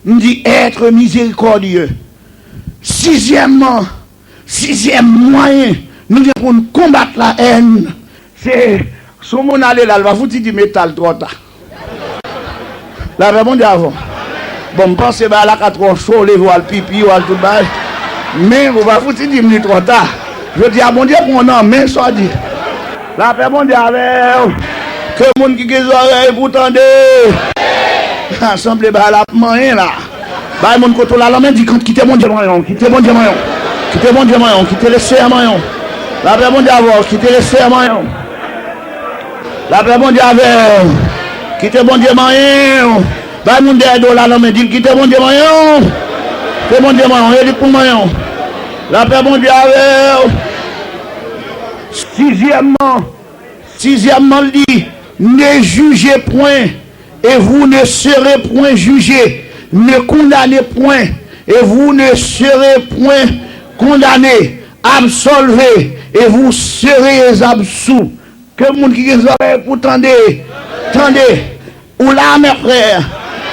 M di être miséricordieux. Sizyèmman, sizyèm mwayen nou gen pou n konbat la èn, se si yon moun ale la, l pa fouti di m eta l twò ta. Lapè Bondye avè w. Bon, m panse bagay la ka twò cho, w leve w al pipi, w al tout bagay. Men, ou pa fouti di m li twò ta. Jodi a, Bondye pran w nan men, sa w di. Lapè Bondye avè w. Ke moun ki gen zòrèy pou tande. Sanble bagay la ap manyen la. Bay moun kote w la lanmen, di, kite Bondye manyen w, kite Bondye manyen w. Kite Bondye manyen w, kite Leseyè manyen w. Lapè Bondye avè w, kite Leseyè manyen w. Lapè Bondye avè w. Kite Bondye manyen w. Bay moun dèyè do w la lanmen, di l, kite Bondye manyen w. Kite Bondye manyen w, e li k pou manyen w. Lapè Bondye avè w. Sizyèmman, sizyèmman, l di, ne jugez point, et vous ne serez point jugés. Ne condamnez point, et vous ne serez point condamnés. Absolvez, et vous serez absous. Ke moun ki gen zòrèy pou tande, tande. Ou la, mes frères,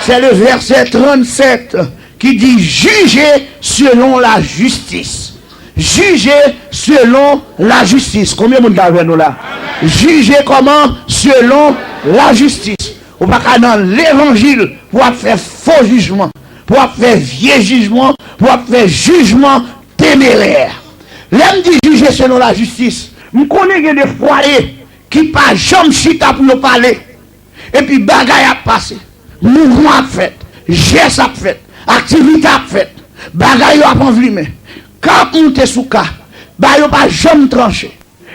c'est le verset trente-sept qui dit, jugez selon la justice. Jugez selon la justice. Konbyen moun ki avè nou la? Jije kòman? Selon la justice. Ou pa ka nan levanjil pou w ap fè fo jijman, pou w ap fè vye jijman, pou w ap fè jijman temerè. Lè m di jije selon la justice, m konnen gen de fwaye ki pa janm chita pou yo pale. Epi bagay ap pase, mouvman ap fèt, jès ap fèt, aktivite ap fèt, bagay yo ap anvlimen, ka ap moute sou ka, bagay yo pa janm tranche.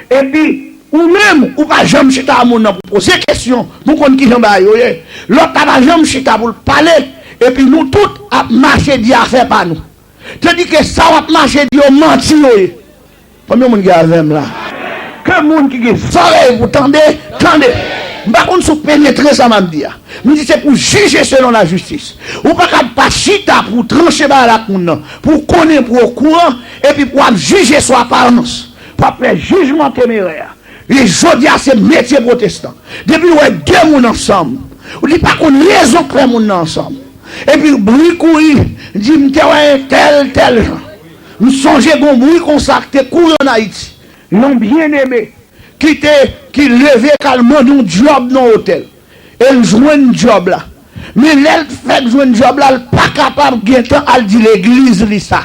Epi, ou menm, ou pa janm chita a moun nan pou poze kesyon, pou konn kijan bagay yo ye. Lòt la pa janm chita pou l pale, epi nou tout ap mache di afè pa nou. Tandike sa w ap mache di yo manti yo ye. Konbyen moun ki avè m la? Ke moun ki gen zòrèy pou tande, tande. M pa konn si w penetre sa m ap di a. M di se pou jije selon la justice. Ou pa ka pa chita pou w tranche bagay la ak moun nan, pou w konnen, pou w okouran, epi pou w ap jije sou aparans, pou w ap fè jijman temerè. E jodi a se metye pwotestan. Depi w wè de moun ansanm, ou li pa konn rezon k fè moun nan ansanm. Epi bri kouri, di m te wè entèl tèl jan. M sonje gon bri konsa k te kouri ann Ayiti. Yon byeneme ki te, ki leve k al mande yon djòb nan otèl. E l jwenn djòb la. Men lè l fèk jwenn djòb la, l pa kapab gentan al di legliz li sa.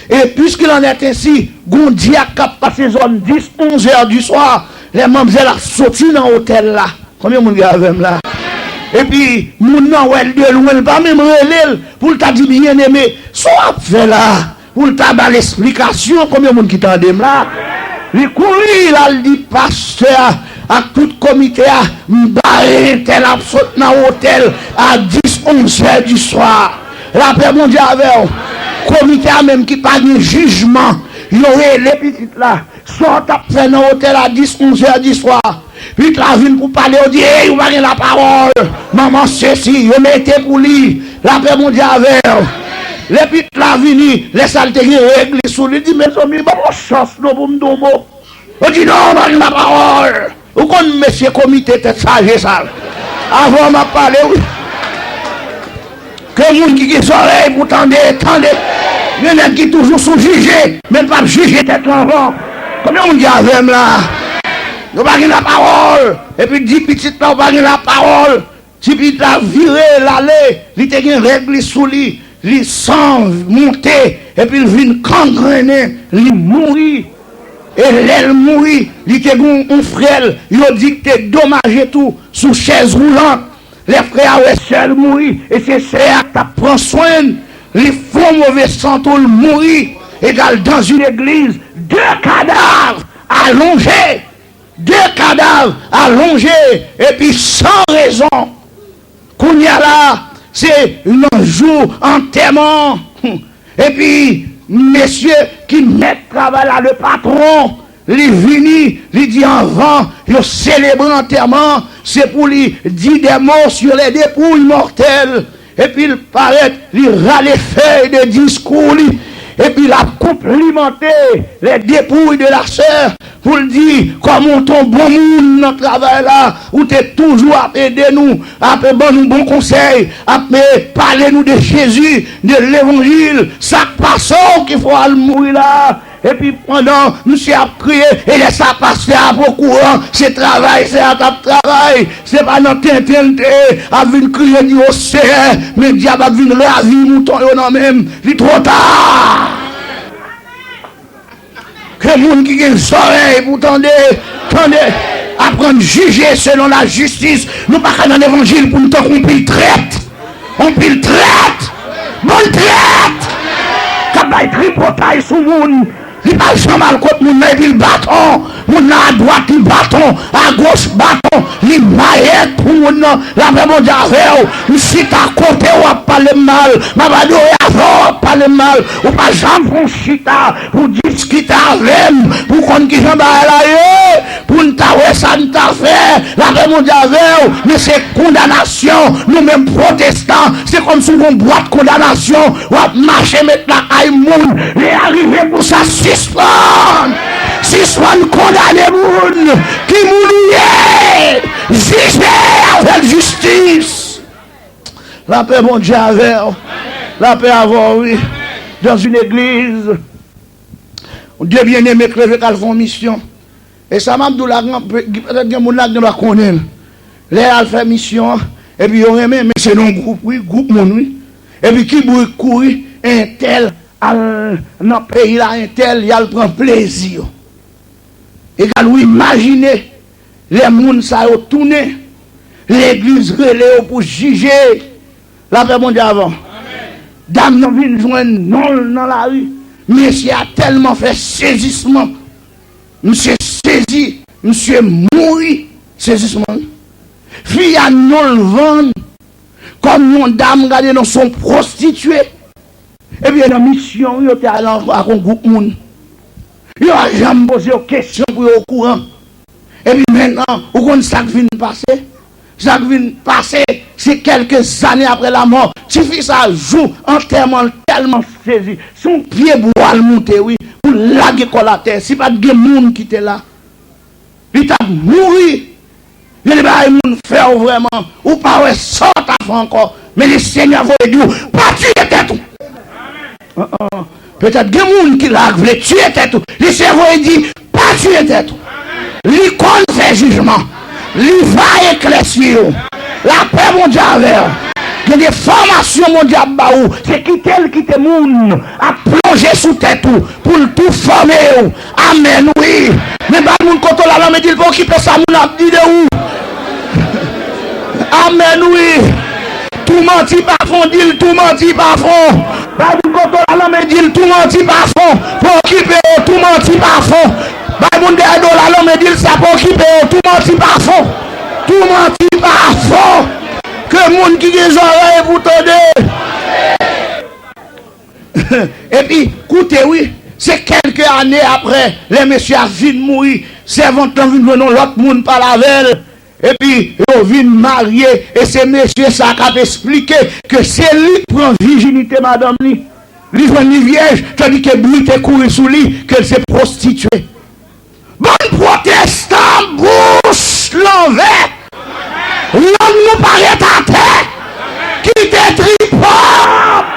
Et puisqu'il en est ainsi, gon dyak k ap pase zòn dis, onz è di swa, Lè manmzèl ap soti nan otèl la, konbyen moun ki avè m la? Epi, moun nan wè l de lwen, l pa menm rele l pou l ta di, "Byeneme, sa w ap fè la?" Pou l ta ba l esplikasyon, konbyen moun ki tande m la? Li kouri, l al di pastè a ak tout komite a, "M bare entèl ap sot nan otèl a dis, onz è di swa." Lapè Bondye avè w. Komite a menm ki pa gen jijman, yo rele pitit la. Sa w t ap fè nan otèl a dis, onz è di swa? Pitit la vin pou pale, yo di, "Ey, ou pa gen lapawòl. Manman sesi, yo mete pou li." Lapè Bondye avè w. Lè pitit la vini, lè sa l te gen règ li sou li, di, "Mezanmi, ban m yon chans non pou m di yon mo." Yo di, "Non, ou pa gen lapawòl." Ou konn mesye komite tèt chaje sa. Avan m ap pale, wi. Ke moun ki gen zòrèy pou tande, tande. Gen nèg ki toujou sou jije, men l p ap jije tèt lan avan. Konbyen moun ki avè m la? Yo pa gen lapawòl. Epi di pitit la, "Ou pa gen lapawòl." Ti pitit la vire, l ale. Li te gen règ li sou li. Li san monte. Epi l vin kangrennen. Li mouri. E lè l mouri, li te gen yon frè l, yo di k te domaje tou sou chèz woulant. Lè frè a wè sè l mouri, e se sè a k t ap pran swen l, li fè yon move sant, l mouri. Egal, dans une église, deux cadavres allongés, deux cadavres allongés, epi san rezon. Kounye a la, se nan jou antèman an. Epi, mesye ki mèt travay la, le patron, li vini, li di, anvan yo selebre antèman an, se pou li di des mots sur les dépouilles mortelles. Epi l parèt, li rale fèy de diskou li. Epi l ap konplimante les dépouilles de la sœur. Pou l di, kòman w te yon bon moun nan travay la, ou te toujou ap ede nou, ap ban nou bon konsèy, ap, eh, pale nou de Jezi, de levanjil, sa k pase w ki fè w al mouri la? Epi pandan misye ap kriye, e lè sa pastè a p okouran, se travay sè a t ap travay, se pa nan tenten l te ye, ap vin kriye di, "O Seyè, men dyab ap vin ravi mouton yo nan men m." Li twò ta. Ke moun ki gen zòrèy pou tande, tande. Aprann jije selon lajistis. Nou pa ka nan levanjil pou n tankou yon pil trèt. Yon pil trèt. Bann trèt. K ap bay tripotay sou moun. Li pa janm al kot moun nan epi l baton. Moun nan adwat, li baton. Agoch, baton. Li mayèt pou moun nan. Lapè Bondye avè w. M chita kote w ap pale m mal. M ap adore avè w, w ap pale m mal. Ou pa janm fè yon chita pou diskite avè m, pou konn kijan bagay la ye, pou n ta wè sa n ta fè. Lapè Bondye avè w, men se kondanasyon. Nou menm pwotestan, se kòmsi w gon bwat kondanasyon, w ap mache met lakay moun. Lè a rive pou sa sispann. Sispann kondane moun. Ki moun ou ye? Jije avèk jistis. Lapè Bondye avè w. Lapè avè w, wi. Dans une église, de byeneme k leve k al fè yon misyon. E sa m ap di w la, gen, petèt gen moun la gen dwa konnen l. Lè y al fè misyon an, epi yo renmen, men se nan yon gwoup, wi, gwoup moun, wi. Epi ki bri k kouri, entèl al nan peyi la, entèl, y al pran plezi yo. Egal, ou imajine lè moun sa yo tounen, legliz rele yo pou jije. Lapè Bondye avè w. Dam nan vin jwenn non l nan lari. Mesye a tèlman fè sezisman. Misye sezi, misye mouri sezisman. Fi a non l vann kòm yon dam, gade non, se yon pwostitye. Ebyen, nan misyon, wi, yo te al an, ak yon gwoup moun. Yo pa janm poze yo kesyon pou yo okouran. Epi mentnan, ou konn sa k vin pase? Sa k vin pase, se kèlke zane apre lamò. Tifi sa, jou antèman, l tèlman sezi. Se yon pye bwa l moute, wi, pou l lage kò l atè. Si pa t gen moun ki te la, li t ap mouri. Gen de bagay moun fè w vrèman, ou pa wè sa w ta fè ankò. Men Lesenyè voye di w, pa tiye tèt ou. An, an. Petèt gen moun ki la k vle tiye tèt ou. Lesenyè voye di, pa tiye tèt ou. Li konn fè jijman. Li va eklèsi w. Lapè Bondye avè w. Gen de fòmasyon Bondye ap ba ou. Se kite l kite moun ap plonje sou tèt ou pou l tou fòme w. Amèn, wi. Men bay moun kote w la, lanmen di l pa okipe sa moun ap di de ou. Amèn, wi. Tou manti pa fon, di l tou manti pa fon. Bay moun kote w la, lanmen di l tou manti pa fon. Pa okipe yo, tou manti pa fon. Bay moun dèyè do w la, lanmen di l sa pa okipe yo, tou manti pa fon. Tou manti pa fon. Ke moun ki gen zòrèy pou tande. Epi, koute wi, se kèlke ane apre, lè mesye a fin mouri, sèvant lan vin jwenn yon lòt moun pale avè l, epi yo vin marye, e se mesye sa k ap esplike ke se li k pran vijinite madanm li. Li jwenn li vyèj, tandike bri te kouri sou li, ke l se pwostitye. Bann pwotestan bouch lanvè. Lang nou pa ret atè. Kite tripòp.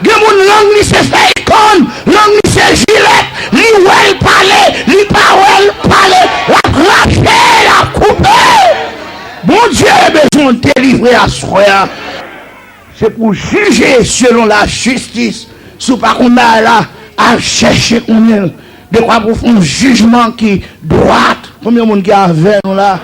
Gen moun lang li se fèy kann, lang li se jilèt, li wè l pale, li pa wè l pale, l ap rache, l ap koupe. Bondye bezwen w delivre aswè a. Se pou w jije selon lajistis. Si w pa konn bagay la, al chèche konnen l. Dekwa pou w fè yon jijman ki dwat. Konbyen moun ki avè nou la?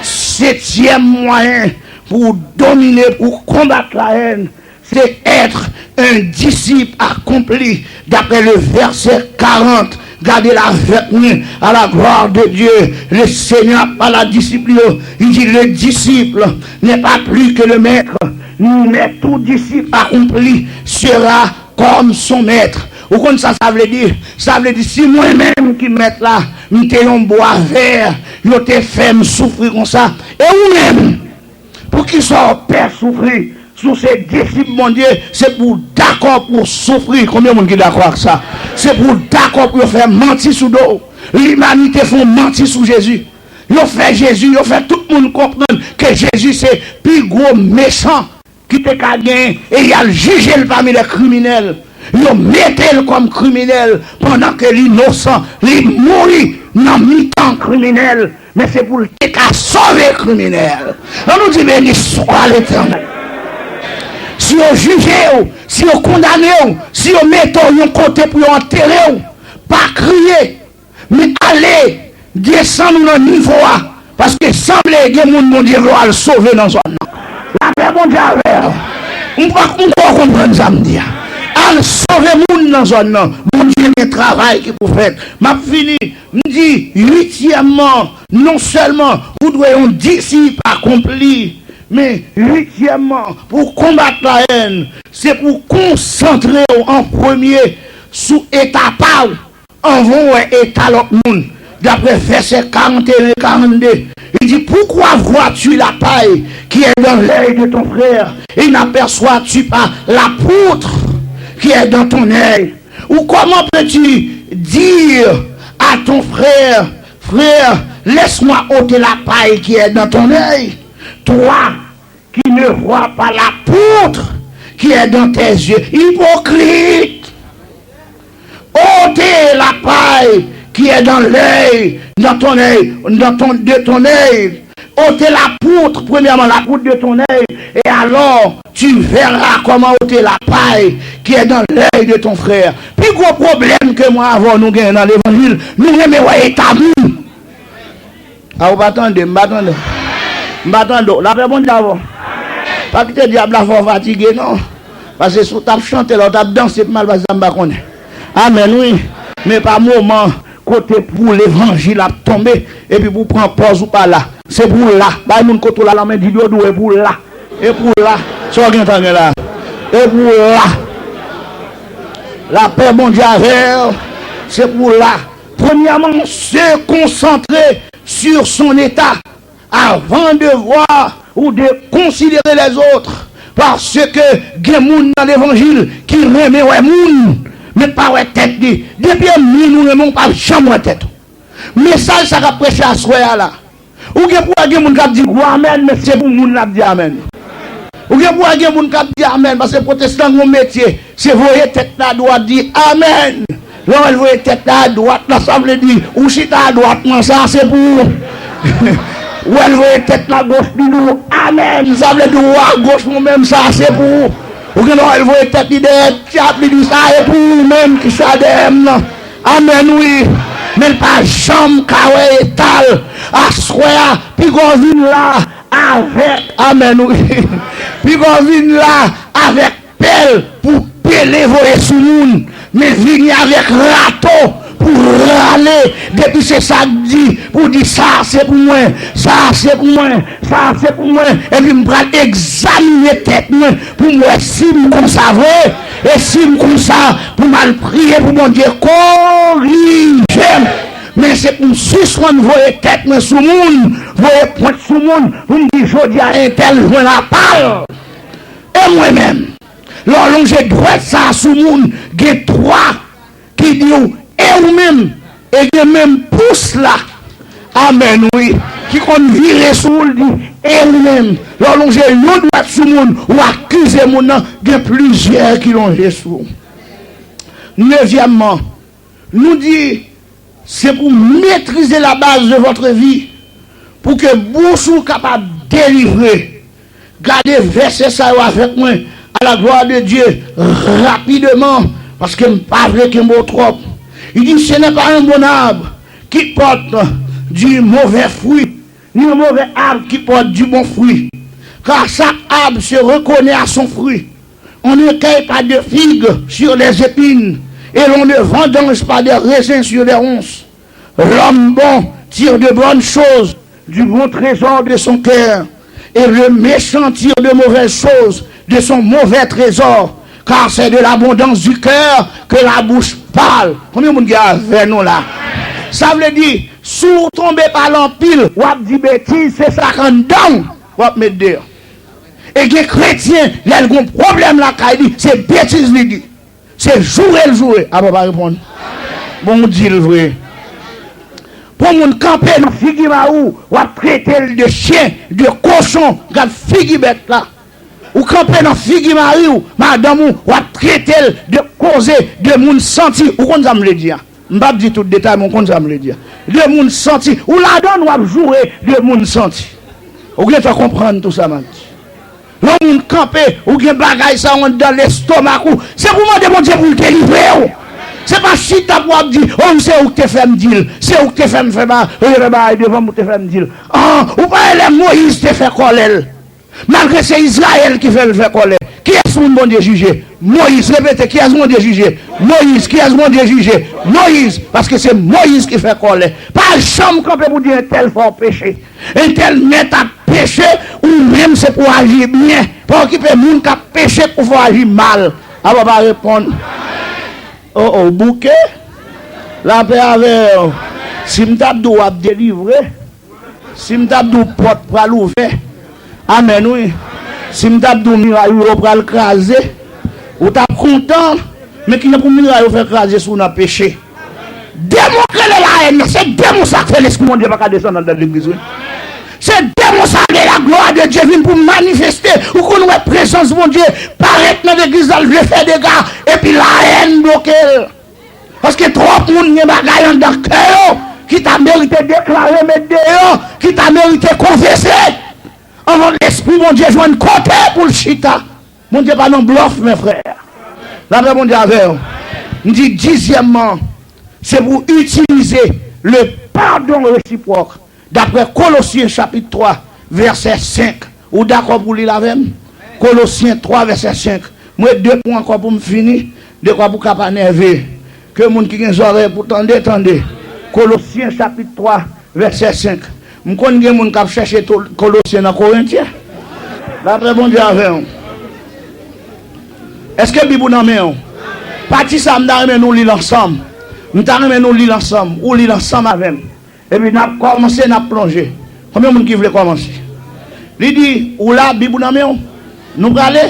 Setyèm mwayen pou w domine, pou w konbat lahèn, se être un disciple accompli, d'après le verset quarante. Gade l avèk mwen, à la gloire de Dieu. Le Seigneur pale a disip li yo. Il dit, le disciple n'est pas plus que le maître, mais tout disciple accompli sera comme son maître. Ou konn sa sa vle di? Sa vle di, si mwen menm ki mèt la, m te yon bwa vè, yo te fè m soufri konsa, e ou menm? Poukisa w pè soufri? Si w se disip Bondye, se pou w dakò pou w soufri. Konbyen moun ki dakò ak sa? Se pou w dakò pou yo fè manti sou do w. Limanite fè yon manti sou Jezi. Yo fè Jezi, yo fè tout moun konprann ke Jezi se pi gwo mechan ki te ka genyen, e y al jije l pami lè kriminèl. Yo mete l kòm kriminèl pandan ke l inosan, li mouri nan mitan kriminèl. Men se pou l te ka sove kriminèl. Ann nou di, beni swa Letènèl. Si yo jije w, si yo kondane w, si yo mete w yon kote pou yo antere w, pa kriye, men ale desann ou nan nivo a, paske sanble gen moun Bondye vle w al sove nan zòn nan. Lapè Bondye avè w. M pa, m kwè w konprann sa m di a. Al sove moun nan zòn nan. Bondye gen travay ki pou fèt. M ap fini. M di, uityèmman, non sèlman ou dwe yon disip akonpli, men uityèmman, pou w konbat lahèn, se pou w konsantre w an premye sou eta pa w. Anvan w wè eta lòt moun, d'après versets quarante et un et quarante-deux, il dit, pourquoi vois-tu la paille qui est dans l'œil de ton frère et n'aperçois-tu pas la poutre qui est dans ton œil? Ou comment peux-tu dire à ton frère, frère, laisse-moi ôter la paille qui est dans ton œil, toi qui ne vois pas la poutre qui est dans tes yeux? Hypocrite! Ôtez la paille qui est dans l'œil, dans ton œil, dans ton, de ton œil. Ôtez la poutre, premièrement, la poutre de ton œil, et alors tu verras comment ôter la paille qui est dans l'œil de ton frère. Pi gwo pwoblèm ke mwen avè w nou genyen nan levanjil, nou renmen wè eta moun. A, ou pa tande, m pa tande. M pa tande w. Lapè Bondye avè w. Pa kite dyab la fè w fatige, non. Paske si w t ap chante la, w t ap danse pi mal pase sa, m pa konnen. Amèn, wi. Men pa moman kote pou levanjil ap tonbe, epi pou pran pòz ou pa la. Se pou w la. Bay moun kote w la, lanmen di l yo dou, e pou w la. E pou w la. Sa w gentan gen la? E pou w la. Lapè Bondye avè w. Se pou w la. Premièrement, se concentrer sur son état avant de voir ou de considérer les autres. Paske gen moun nan levanjil ki renmen wè moun, men pa wè tèt li. Depi e moun ou renmen, ou p ap janm wè tèt ou. Mesaj sa k ap preche aswè a la. Ou gen pou wè gen moun k ap di gwo amèn, men se pou moun l ap di amèn. Ou gen pou wè gen moun k ap di amèn, paske pwotestan gen yon metye, se voye tèt la dwat, di amèn. Lè w wè l voye tèt la dwat la, sa vle di, ou chita dwat nan sa, se pou ou. Ou wè l voye tèt la goch, li di w amèn, sa vle di ou agoch ou menm, sa se pou ou. Ou gen lè w wè l voye tèt li dèyè, tchap, li di sa e pou ou menm ki sa dèyè m nan. Amèn, wi. Men l pa janm ka wè eta l. Aswè a, piga w vin la avèk, amèn, wi. Piga w vin la avèk pèl pou pele voye sou moun, men vini avèk rato pou rale, depi se sa k di, pou di, "Sa a se pou mwen, sa a se pou mwen, sa a se pou mwen," epi m pral egzamine tèt mwen pou m wè si m konsa vre, e si m konsa, pou m al priye pou Bondye korije m. Men se pou m sispann voye tèt mwen sou moun, voye pwent sou moun, pou m di, "Jodi a, entèl jwenn apa l." E mwen menm, lè w lonje dwèt sa a sou moun, gen twa ki di w, "E ou menm?" E gen menm pous la, amèn, wi, ki konn vire sou ou, l di, "E ou menm?" Lè w lonje yon dwèt sou moun, ou akize moun nan, gen plizyè ki lonje sou ou. Nevyèmman, nou di, se pou metrize la base de votre vie, pou ke bouch ou kapab delivre. Gade vèsè sa yo avèk mwen, à la gloire de Dieu, rapidement, paske m pa vle kenbe w twòp. Il dit, "Ce n'est pas un bon arbre qui porte du mauvais fruit, ni un mauvais arbre qui porte du bon fruit. Car chaque arbre se reconnaît à son fruit. On ne cueille pas de figues sur des épines, et l'on ne vendange pas des raisins sur des ronces. L'homme bon tire de bonnes choses du bon trésor de son cœur, et le méchant tire de mauvaises choses de son mauvais trésor, car c'est de l'abondance du cœur que la bouche parle." Konbyen moun ki avè nou la? Sa vle di, si w tonbe pale anpil, w ap di betiz, se sa k anndan w w ap met deyò. E gen kretyen, lè l gon pwoblèm lakay li, se betiz li di. Se joure l joure. Apa w pa reponn? Bon, ou di l vre. Pou moun kanpe nan figi mari w, w ap trete l de chen, de kochon, gad figi bèt la. Ou kanpe nan figi mari w, madanm ou, w ap trete l de koze, de moun santi. Ou konn sa m vle di a? M p ap di tout detay, men w konn sa m vle di a. De moun santi. Ou ladan l, w ap joure de moun santi. Ou gentan konprann tou sa m ap di. Lè yon moun kanpe, ou gen bagay sa yo anndan lestomak ou, se pou w mande Bondye pou l delivre w. Se pa chita pou w ap di, "O, se ou ki te fè m di l, se ou ki te fè m fè ba-, fè bagay devan m, ou te fè m di l." An, ou pa wè lè Moyiz te fè kòlè l. Malgre se Izrayèl ki fè l fè kòlè. Kiyès moun Bondye jije? Moyiz. Repete, kiyès Bondye jije? Moyiz. Kiyès Bondye jije? Moyiz. Paske se Moyiz ki fè kòlè. Pa janm kanpe pou di entèl fè w peche. Entèl mèt ap peche, ou menm se pou w aji byen. Pa okipe moun k ap peche pou fè w aji mal. Apa w pa reponn? O, o, bouke. Lapè avè w. Si m t ap di w w ap delivre, si m t ap di w pòt pral ouvè, amèn, wi. Si m t ap di w miray ou yo pral kraze, ou t ap kontan, men kijan pou miray yo fè kraze si w nan peche? Demon k rele lahèn nan, se demon sa k fè Lespri Bondye pa ka desann anndan legliz, wi. Se demon sa k rele la gloire de Dieu vin pou manifeste. Ou konn wè prezans Bondye parèt nan legliz la, l vle fè dega, epi lahèn bloke l. Paske twòp moun gen bagay anndan kè yo ki ta merite deklare, met deyò, ki ta merite konfese. Anvan Lespri Bondye jwenn kote pou l chita. Bondye pa nan blòf, men frè. Lapè Bondye avè w. M di dizyèmman, se pou itilize le pardon réciproque. Daprè Kolosyen chapit twa, vèsè senk. Ou dakò pou li l avè m? Kolosyen twa, vèsè senk. Mwen de pwen ankò pou m fini, dekwa pou ka pa nève. Ke moun ki gen zòrèy pou tande, tande. Kolosyen chapit twa, vèsè senk. M konn gen moun k ap chèche to-, Kolosyen nan Korentyen. Lapè Bondye avè w. Èske Bib ou nan men w? Pati sa a, m ta renmen nou li l ansanm. M ta renmen nou li l ansanm. Ou li l ansanm avè m. Epi n ap kòmanse, n ap plonje. Konbyen moun ki vle kòmanse? Li di, ou la, Bib ou nan men w? Nou prale?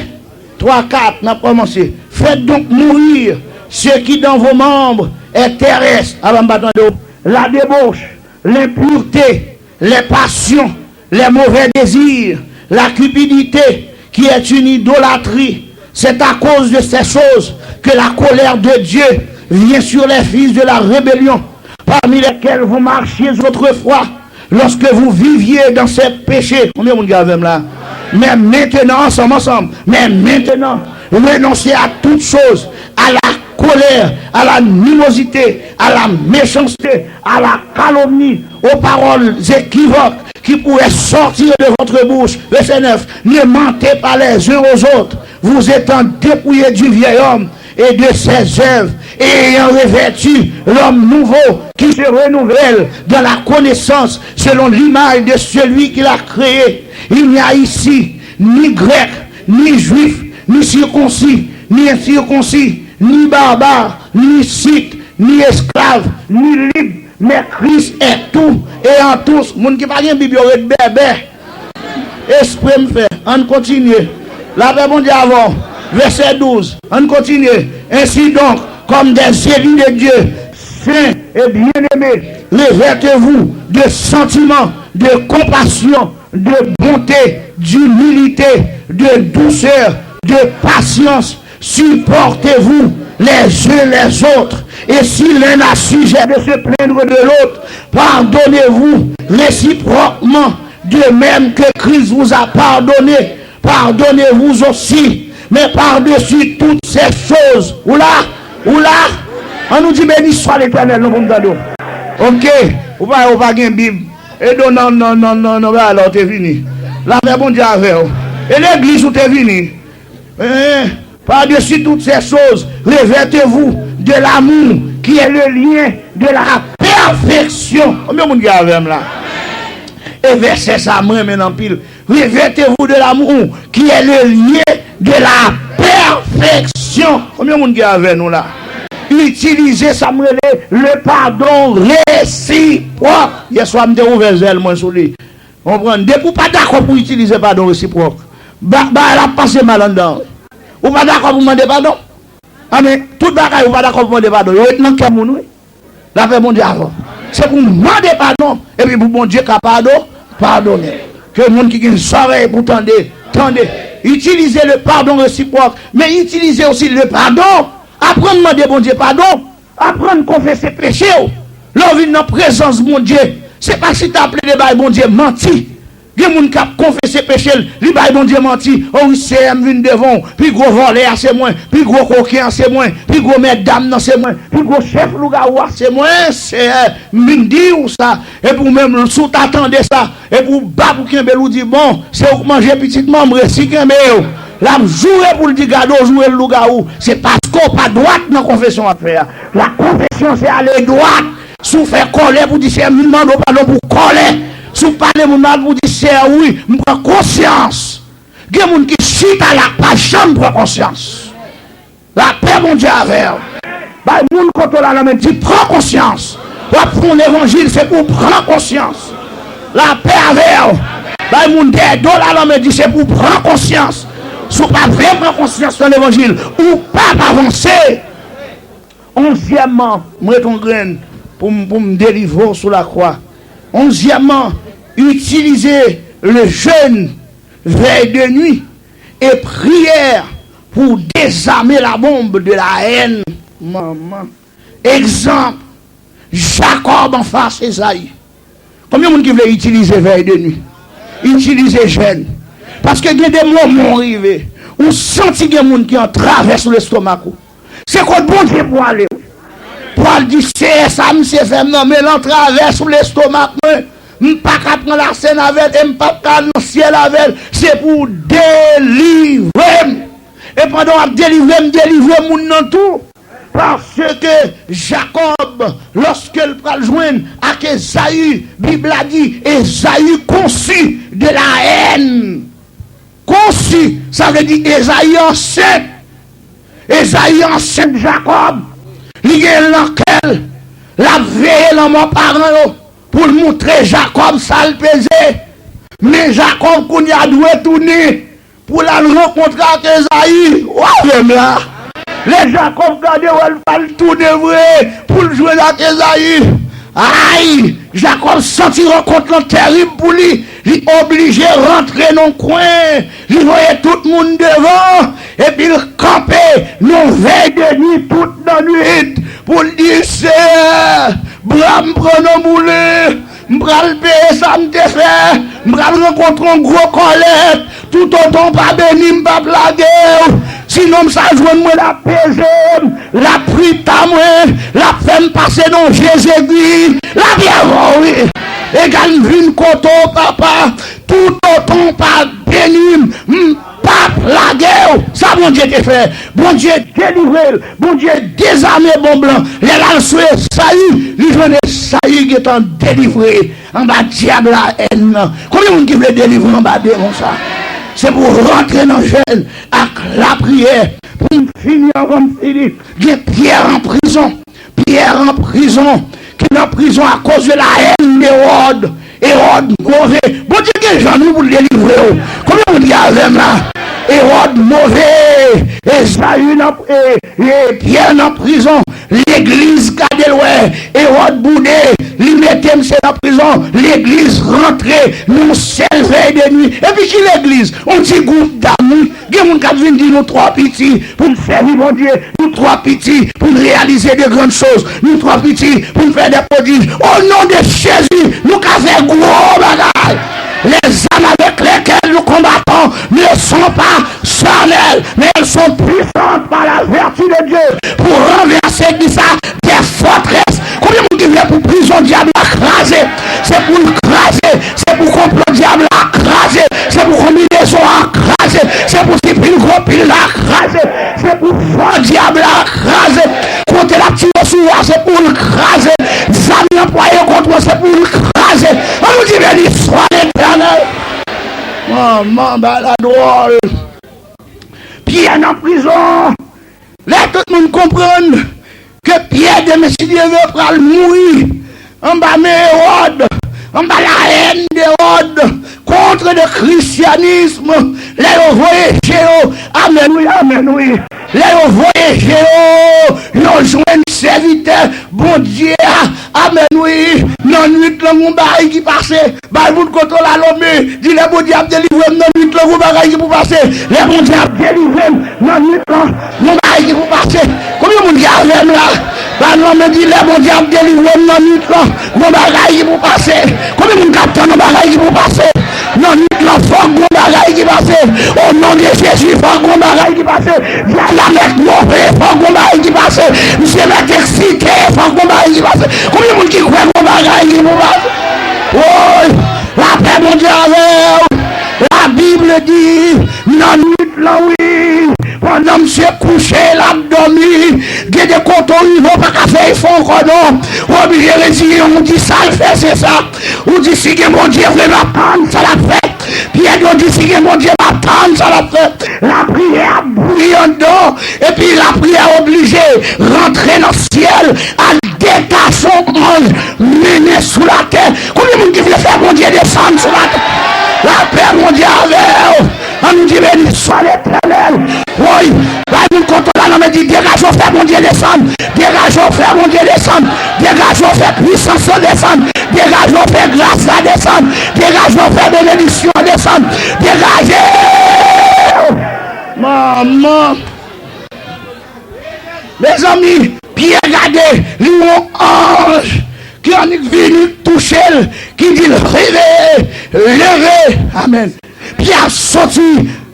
Twa, kat, n ap kòmanse. Faites donc mourir ce qui dans vos membres est terrestre. Apa m pa tande w? La débauche, l'impureté, les passions, les mauvais désirs, la cupidité, qui est une idolâtrie. C'est à cause de ces choses que la colère de Dieu vient sur les fils de la rébellion, parmi lesquels vous marchiez autrefois, lorsque vous viviez dans ces péchés. Konbyen moun ki avè m la? Mais maintenant, ansanm, ansanm, mais maintenant, renoncez à toutes choses, à la colère, à l'animosité, à la méchanceté, à la calomnie, aux paroles équivoques qui pourraient sortir de votre bouche. Verset neuf. Ne mentez pas les uns aux autres, vous étant dépouillés du vieil homme et de ses œuvres, et ayant revêtu l'homme nouveau qui se renouvelle dans la connaissance selon l'image de celui qui l'a créé. Il n'y a ici ni grec, ni juif, ni circoncis, ni incirconcis, ni barbare, ni site, ni esclave, ni libre, mais Christ est tout et en tous. Moun ki pa gen Bib yo ret bèbè. Espre m fè. Ann kontinye. Lapè Bondye avè w. Vèsè douz. Ann kontinye. Ainsi donc, comme des élus de Dieu, saints et bien-aimés, revêtez-vous de sentiments de compassion, de bonté, d'humilité, de douceur, de patience. Supportez-vous les uns les autres. Et si l'un a sujet de se plaindre de l'autre, pardonnez-vous réciproquement, de même que Christ vous a pardonné. Pardonnez-vous aussi. Mais par-dessus toutes ces choses, ou la, ou la, ann nou di, beni swa Letènèl, non, pou m tande w. Ok, ou pa, ou pa gen Bib. E do nan, nan, nan, nan, nan bagay la ou te vini. Lapè Bondye avè w. E legliz ou te vini. Hein? Par-dessus toutes ces choses, revêtez-vous de l'amour, qui est le lien de la perfection. Konbyen moun ki avè m la? E vèsè sa, mwen renmen l anpil. Revêtez-vous de l'amour, qui est le lien de la perfection. Konbyen moun ki avè nou la? Itilize sa m rele le pardon réciproque. Yèswa, m te ouvè zèl mwen sou li. Konprann? Depi w pa dakò pou itilize padon resipwòk, ba, bagay la ap pase mal anndan an. Ou pa dakò pou mande padon? Anben, tout bagay ou pa dakò pou mande padon, yo ret nan kè moun, wi. Lapè Bondye avè w. Se pou w mande padon, epi pou Bondye ka padon, padonnen. Ke moun ki gen zòrèy pou tande, tande. Itilize le pardon réciproque, men itilize osi le pardon. Aprann mande Bondye padon. Aprann konfese peche w. Lè w vin nan prezans Bondye, se pa chita plede bay Bondye manti. Gen moun k ap konfese peche l, li bay Bondye manti. O wi, Seyè, m vin devan w. Pi gwo vòlè a se mwen. Pi gwo koken an se mwen. Pi gwo mètdam nan se mwen. Pi gwo chèf lougawou a se mwen. Seyè, m vin di w sa. Epi w menm, si w ta tande sa, epi w ba pou kenbe l, ou di, bon, se ou k manje pitit manman m, resi kenbe w. L ap joure pou l di, gade w joure l lougawou. Se paske w pa dwat nan konfesyon w ap fè a. La confession, c'est aller droit. Si w fè kòlè pou di, Seyè, m vin mande w padon pou kòlè. Si w pale moun mal pou di, Seyè, wi, m pran konsyans. Gen moun ki chita la, pa janm pran konsyans. Lapè Bondye avè w. Bay moun kote w la lanmen, di, pran konsyans. W ap fè yon levanjil, se pou w pran konsyans. Lapè avè w. Bay moun dèyè do w la lanmen, di, se pou w pran konsyans. Si w pa vle pran konsyans nan levanjil, ou p ap avanse. Onzyèmman, m ret yon grenn pou m, pou m delivre w sou lakwa. Onzyèmman, itilize le jeûne, veille de nuit, et prière pour désarmer la bombe de la haine. Manman. Egzanp, Jakòb anfas Ezayi. Konbyen moun ki vle itilize veille de nuit? Itilize jèn. Paske gen de moman w rive, ou santi gen moun ki antrave sou lestomak ou. Se kot Bondye pou ale wi. Pou al di, Seyè, sa misye fè m nan, men l antrave sou lestomak mwen. M pa ka pran lasèn avè l e m p ap ka al nan syèl avè l. Se pou w delivre m. E pandan w ap delivre m, delivre moun nan tou. Paske Jakòb, lòske l pral jwenn ak Ezayi, Bib la di, Ezayi conçut de la haine. Conçut, sa vle di Ezayi ansent. Ezayi ansent Jakòb. Li gen l nan kè l. L ap veye lanmò paran yo pou l moutre Jakòb sa l peze. Men Jakòb kounye a dwe tounen pou l al rankontre ak Ezayi. Ou avè m la? Lè Jakòb gade, wè l pral tounen vre pou l jwenn ak Ezayi. Ay! Jakòb santi rankont lan tèrib pou li. Li oblije rantre nan yon kwen. Li voye tout moun devan. Epi l kanpe nan yon vèy de nwi tout nan nwit pou l di, Seyè, bra m pran nan boulen. M pral peye sa m te fè. M pral rankontre yon gwo kòlèt. Toutotan w pa beni m, m p ap lage w. Ti nonm sa jwenn mwen, l ap peze m, l ap frita mwen, l ap fè m pase nan je zegwi. Lapyè vò wi. Egal m vin kote w, papa. Toutotan w pa beni m, m p ap lage w. Sa Bondye te fè? Bondye delivre l. Bondye dezame bon blan. Lè l al sou Esayi, li jwenn Esayi gentan delivre anba dyab la èn nan. Konbyen moun ki vle delivre anba demon sa? Se pou rantre nan jèn ak lapriyè. Pou m fini, anvan m fini, gen Pyè an prizon. Pyè an prizon, ki nan prizon akoz de la haine d'Hérode. Ewòd move. Bondye gen jan wi pou l delivre w. Konbyen moun ki avè m la? Ewòd move. Ezayi nan, e, e, Pyè nan prizon. Legliz gade l wè. Ewòd boude. Li mete misye nan prizon. Legliz rantre nan yon sèl vèy de nwi. Epi ki legliz? Yon ti gwoup dam wi. Gen moun k ap vin di nou twò piti pou n sèvi Bondye, nou twò piti pou n reyalize de grann choz, nou twò piti pou n fè de pwodij. O non de Jezi, nou ka fè gwo bagay. Les armes avec lesquelles nous combattons ne sont pas charnelles, mais elles sont puissantes par la vertu de Dieu pour renverser qui ça, des forteresses. Konbyen moun ki vle pou prizon dyab la kraze? Se pou l kraze. Se pou konplo dyab la kraze. Se pou konbinezon an kraze. Se pou ti pil gwo pil la kraze. Se pou fò dyab la kraze. Kote l ap tire sou ou a, se pou l kraze. Zam li anplwaye kont ou, se pou l kraze. An nou di, beni swa Letènèl. Manman, bagay la dwòl. Pyè nan prizon. Lè tout moun konprann ke Pyè demen si Dye vle pral mouri anba men Ewòd, anba la haine d'Hérode contre le christianisme, lè yo voye je yo, amèn wi, amèn wi, lè yo voye je yo, yo jwenn sèvitè Bondye a, amèn wi, nan nwit lan gon bagay ki pase. Bay moun kote w la lonmen, di, lè Bondye ap delivre m nan nwit lan, gon bagay ki pou pase. Lè Bondye ap delivre m nan nwit lan, gon bagay ki pou pase. Konbyen moun ki avè m la? Bay lanmen, di, lè Bondye ap delivre m nan nwit lan, gon bagay ki pou pase. Konbyen moun k ap tann yon bagay ki pou pase? Nan nwit lan, fòk gon bagay ki pase. O non de Jezi, fòk gon bagay ki pase. Dyab la mèt move, fòk gon bagay ki pase. Misye mèt eksite, fòk gon bagay ki pase. Konbyen moun ki kwè gon bagay ki pou pase? Woy! Lapè Bondye avè w. Labib di, nan nwit lan wi, pandan misye kouche, l ap dòmi, gen de kote w rive, w pa ka fè efò ankò non. W oblije reziyen w, di sa l fè, se sa. Ou di, si gen Bondye vre, m ap tann sa l ap fè. Pyè di, ou di, si gen Bondye, m ap tann sa l ap fè. Lapriyè ap bouyi anndan, epi lapriyè oblije rantre nan syèl, al detache yon anj, mennen sou latè. Konbyen moun ki vle fè Bondye desann sou latè? Lapè Bondye avè w. An nou di, beni swa Letènèl. Woy, bay moun kote w la, non, men di, degaje w, fè Bondye desann. Degaje w, fè Bondye desann. Degaje w, fè pwisans lan desann. Degaje w, fè gras la desann. Degaje w, fè benediksyon an desann. Degaje w! Manman! Mezanmi, Pyè gade, li yon anj ki annik vini touche l, ki di l, reveye, leve. Amèn. Pyè ap soti,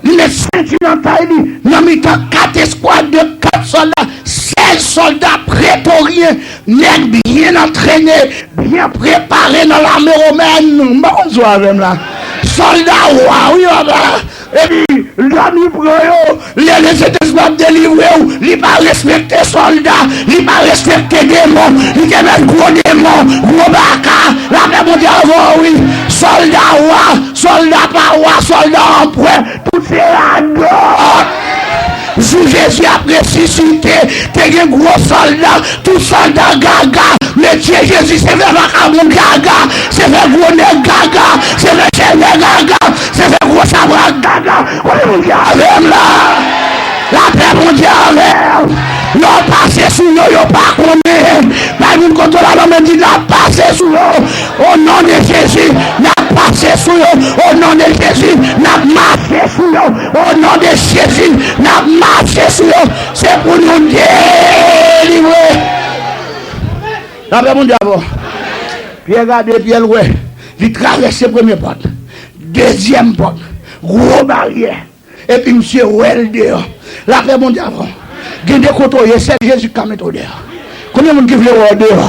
li met senti nan tay li, nan mitan kat eskwad de kat sòlda, sèz sòlda pretoryen, nèg byen antrene, byen prepare nan lame womèn. M pa konn si w avè m la. Sòlda wa, wi, papa. Epi, lòd li pran yo, lè Lesentespri ap delivre w, li pa respekte sòlda, li pa respekte demon, li te mèt gwo demon, gwo baka, lapè Bondye avè w, wi. Sòlda wa, sòlda pa wa, sòlda anperè, tout se radòt. Jou Jezi ap resisite, te gen gwo sòlda, tout sòlda gaga, men Dye Jezi se fè vakabon gaga, se fè gwo nèg gaga, se fè chèlbè gaga, se fè gwo chabrak gaga. Konbyen moun ki avè m la? Lapè Bondye avè w. Lè w pase sou yo, yo pa konnen. Bay moun kote w la, non, men di, n ap pase sou yo. O non de Jezi, n ap pase sou yo. O non de Jezi, n ap mache sou yo. O non de Jezi, n ap mache sou yo. Se pou nou delivre. Lapè Bondye avè w. Pyè gade, Pyè l wè. Li travèse premye pòt. Dezyèm pòt. Gwo baryè. Epi misye wè l deyò. Lapè Bondye avè w. Gen de kote w ye, sèl Jezi k ka mete w deyò. Konbyen moun ki vle wè w deyò?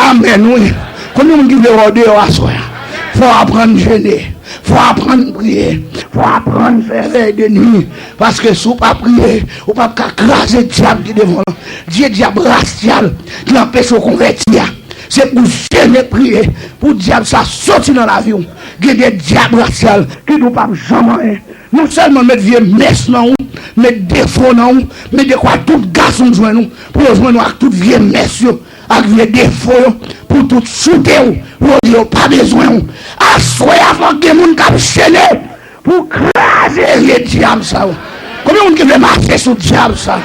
Amèn, wi. Konbyen moun ki vle wè w deyò aswè a? Fò w aprann jene. Fò w aprann priye. Fò w aprann fè vèy de nwi. Paske si w pa priye, ou p ap ka kraze dyab ki devan w lan. Vye dyab rasyal ki anpeche w konvèti a. Se pou w jene, priye, pou dyab sa soti nan lavi w. Gen de dyab rasyal ki di w p ap janm anyen. Non sèlman met vye mès nan ou, met defo nan ou, met dekwa tout gason jwenn ou, pou yo jwenn ou ak tout vye mès yo, ak vye defo yo, pou tout choute w, pou yo di yo pa bezwen w. Aswè a fòk gen moun k ap jene pou kraze vye dyab sa yo. Konbyen moun ki vle mache sou dyab sa?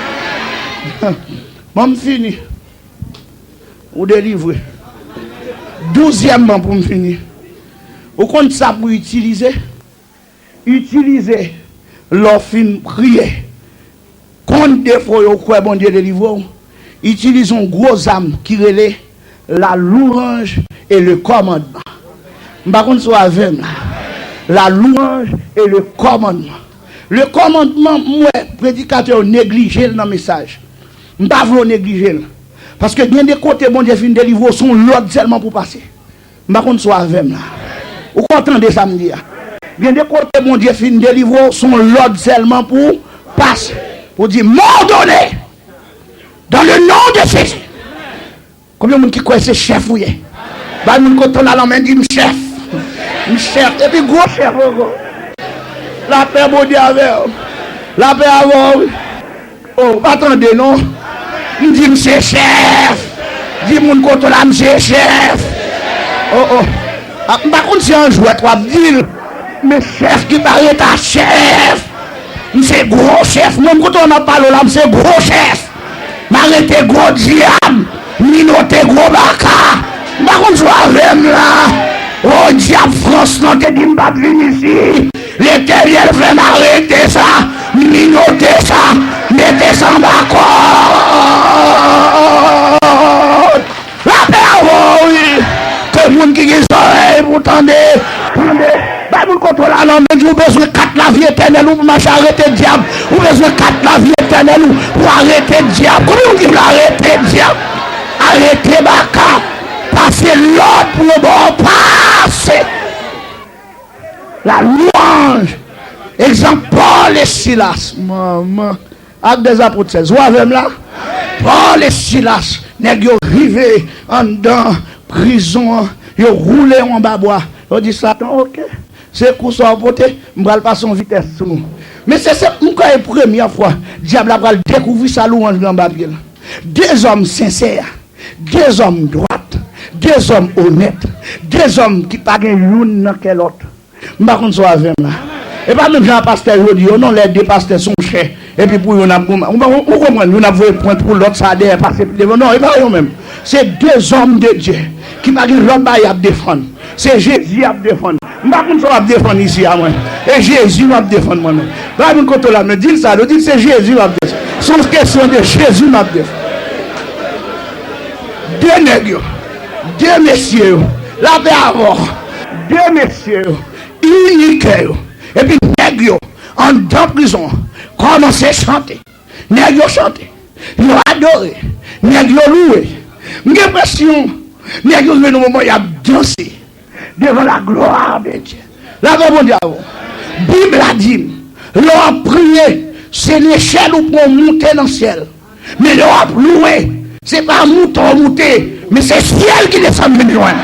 Ban m fini. Ou delivre. Douzyèmman, pou m fini. Ou konn sa pou itilize? Itilize lè w fin priye. Konn defo yo, ou kwè Bondye delivre w. Itilize yon gwo zam ki rele la louange et le commandement. M pa konn si w avè m la. La louange et le commandement. Le commandement, m wè predikatè yo neglije l nan mesaj. M pa vle w neglije l. Paske gen de kote Bondye fin delivre w, se yon lòd sèlman pou w pase. M pa konn si w avè m la. Ou ka tande sa m di a. Gen de kote Bondye fin delivre w, se yon lòd sèlman pou w pase. Pou w di, m òdone, dans le nom de Jésus. Konbyen moun ki kwè se chèf ou ye? Bay moun kote w la lanmen, di, m chèf. M chèf. Epi gwo chèf ankò. Lapè Bondye avè w. Lapè avè w, wi. Oh, pa tande non. M di m se chèf. Di moun kote w la m se chèf. Oh, oh. Ah, m pa konn si an jwèt w ap di l. Men chèf ki pa ret a chèf. M se gwo chèf. Moun kote w m ap pale w la, m se gwo chèf. M arete gwo dyab. M minote gwo baka. M pa konn si w avè m la. Oh, dyab Frans lan te di m p ap vin isi. Letènèl fè m arete sa, m minote sa, mete sa anba kòd. Lapè avè w, wi. Ke moun ki gen zòrèy pou tande, tande. Bay moun kote w la lanmen, di ou bezwen kat lavi etènèl ou pou mache arete dyab. Ou bezwen kat lavi etènèl ou pou arete dyab. Konbyen moun ki vle arete dyab? Arete baka. Pase lòd pou yo ba w pase. La louange. Egzanp, Pòl e Silas. Manman. Actes des Apôtres sèz. Ou avè m la? Pòl e Silas, nèg yo rive anndan prizon an, yo woule yo anba bwa. Yo di Satan, oke, se kou sa w pote, m pral pase yon vitès sou ou. Men se, se, m kwè e premyè fwa dyab la pral dekouvri sa louanj lan anba pye l. De zòm sensè. De zòm dwat, de zòm onèt, de zòm ki pa gen youn nan kè lòt. M pa konn si w avè m la. E pa menm jan a pastè yo di yo non, lè de pastè se yon chè, epi pou youn ap goumen. Ou, ou, ou konprann, youn ap voye pwent pou lòt, sa a dèyè pase pi devan. Non, e pa yo menm. Se de zòm de Dye ki pa gen lòt bagay y ap defann. Se Jezi y ap defann. M pa konn sa w ap defann isi a mwen. E Jezi m ap defann mwen menm. Pa vin kote w la, men di l sa, di l se Jezi m ap defann. Se yon kesyon de Jezi m ap defann. De nèg yo, de mesye yo, lapè avè w, de mesye yo, ini kè yo, epi nèg yo anndan prizon an kòmanse chante. Nèg yo chante, yo adore, nèg yo louwe. M gen enpresyon nèg yo rive nan moman y ap danse devant la gloire de Dieu. Lapè Bondye avè w. Bib la di n, lè w ap priye, se nechèl ou pran w moute nan syèl. Men lè w ap louwe, se pa moute w moute, men se syèl ki desann vin jwenn.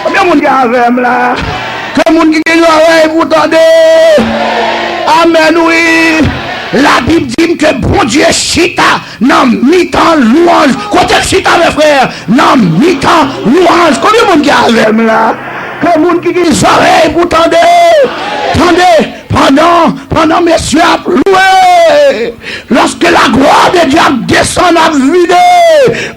Konbyen moun ki avè m la? Ke moun ki gen zòrèy pou tande. Amèn, wi. Labib di m ke Bondye chita nan mitan lwanj. Kote l chita, mè frè? Nan mitan lwanj. Konbyen moun ki avè m la? Ke moun ki gen zòrèy pou tande, tande. Pandan, pandan mesye ap louwe, lòske laglwa de Dye ap desann, ap vide,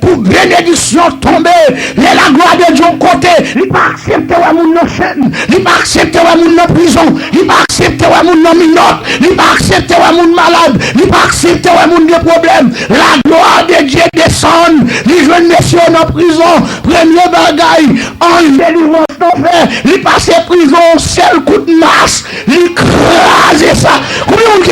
pou benediksyon tonbe, lè laglwa de Dye yon kote, li pa aksepte wè moun nan chenn, li pa aksepte wè moun nan prizon, li pa aksepte wè moun nan minòt, li pa aksepte wè moun malad, li pa aksepte wè moun gen pwoblèm. Laglwa de Dye desann, li jwenn mesye yo nan prizon. Premye bagay anj delivrans lan fè, li pase prizon yon sèl kout mas, li kraze sa. Konbyen moun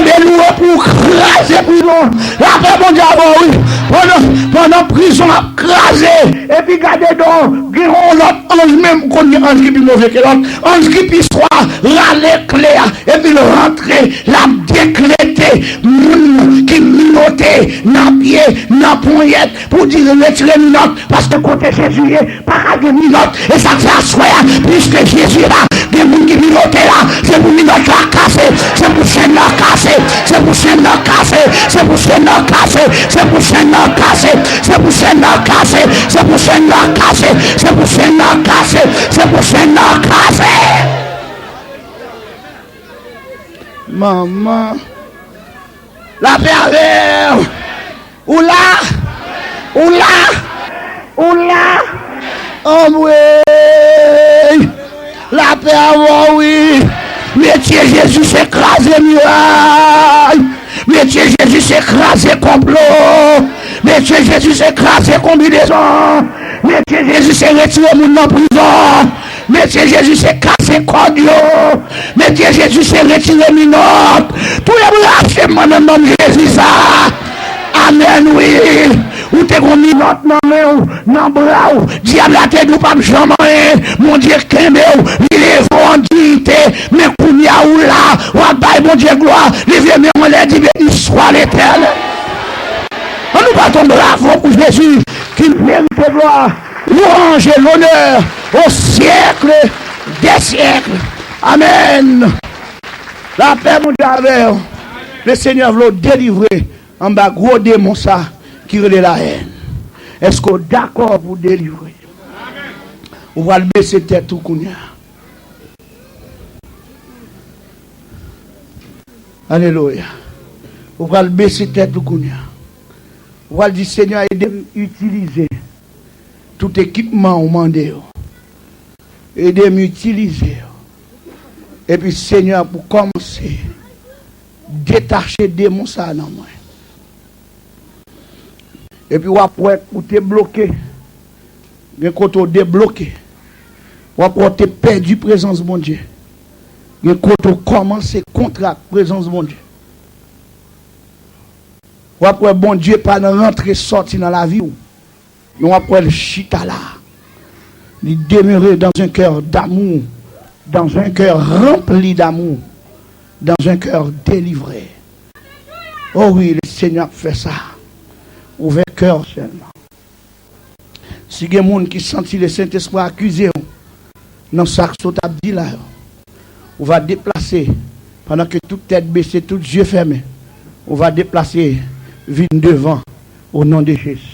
Kenbe nou pou kraze prizon. Lapè Bondye avè w, wi. Pandan, pandan prizon ap kraze, epi gade don, gen yon lòt anj menm, konn gen anj ki pi move ke lòt. Anj ki pi swa rale kle a, epi l rantre, l ap dekrete moun ki minote nan pye, nan ponyèt, pou di retire minòt, paske kote Jezi ye, pa ka gen minòt. E sa k fè aswè a, piske Jezi la, gen moun ki minote la, se pou minòt la kase, se pou chèn nan kase, se pou chèn nan kase, se pou chèn nan kase, se pou chèn nan kase, se pou chèn nan kase, se pou chèn nan kase, se pou chèn nan kase, se pou chèn nan kase. Manman, lapè avè w. Ou la? Ou la? Ou la? Anmwey! Lapè avè w, wi. Metye Jezi se kraze miray. Metye Jezi se kraze konplo. Metye Jezi se kraze konbinezon. Metye Jezi se retire moun nan prizon. Metye Jezi se kase kòd yo. Metye Jezi se retire minòt. Touye brache m nan non Jezi sa. Amèn, wi. Ou te gon minòt nan men w, nan bra w. Dyab la te di w p ap janm anyen. Bondye kenbe w. Li leve w an diyite. Men kounye a ou la. W ap bay Bondye glwa. Leve men w anlè, di, beni swa Letènèl. Ann nou bat yon bravo pou Jezi ki merite glwa. Louange et l'honneur au siècle des siècles. Amèn. Lapè Bondye avè w. Le Senyè vle w delivre anba gwo demon sa ki rele lahèn. Èske w dakò pou w delivre? Ou pral bese tèt ou kounye a. Alelouya. Ou pral bese tèt ou kounye a. Ou pral di, Senyè, ede m itilize tout ekipman ou mande yo. Ede m itilize yo. Epi Senyè pou kòmanse detache demon sa nan mwen. Epi w ap wè ou te bloke. Gen kote w debloke. W ap wè w te pèdi prezans Bondye. Gen kote w kòmanse kontre ak prezans Bondye. W ap wè Bondye pa nan rantre sòti nan lavi w. Men w ap wè l chita la. Li demere dans un cœur d'amour, dans un cœur rempli d'amour, dans un cœur délivré. O wi, le Senyè ap fè sa. Ouvè kè w sèlman. Si gen moun ki santi Lesentespri akize w nan sa k sot ap di la yo, ou va deplase, pandan ke tout tèt bese, tout zye fèmen, ou va deplase vin devan, o non de Jezi.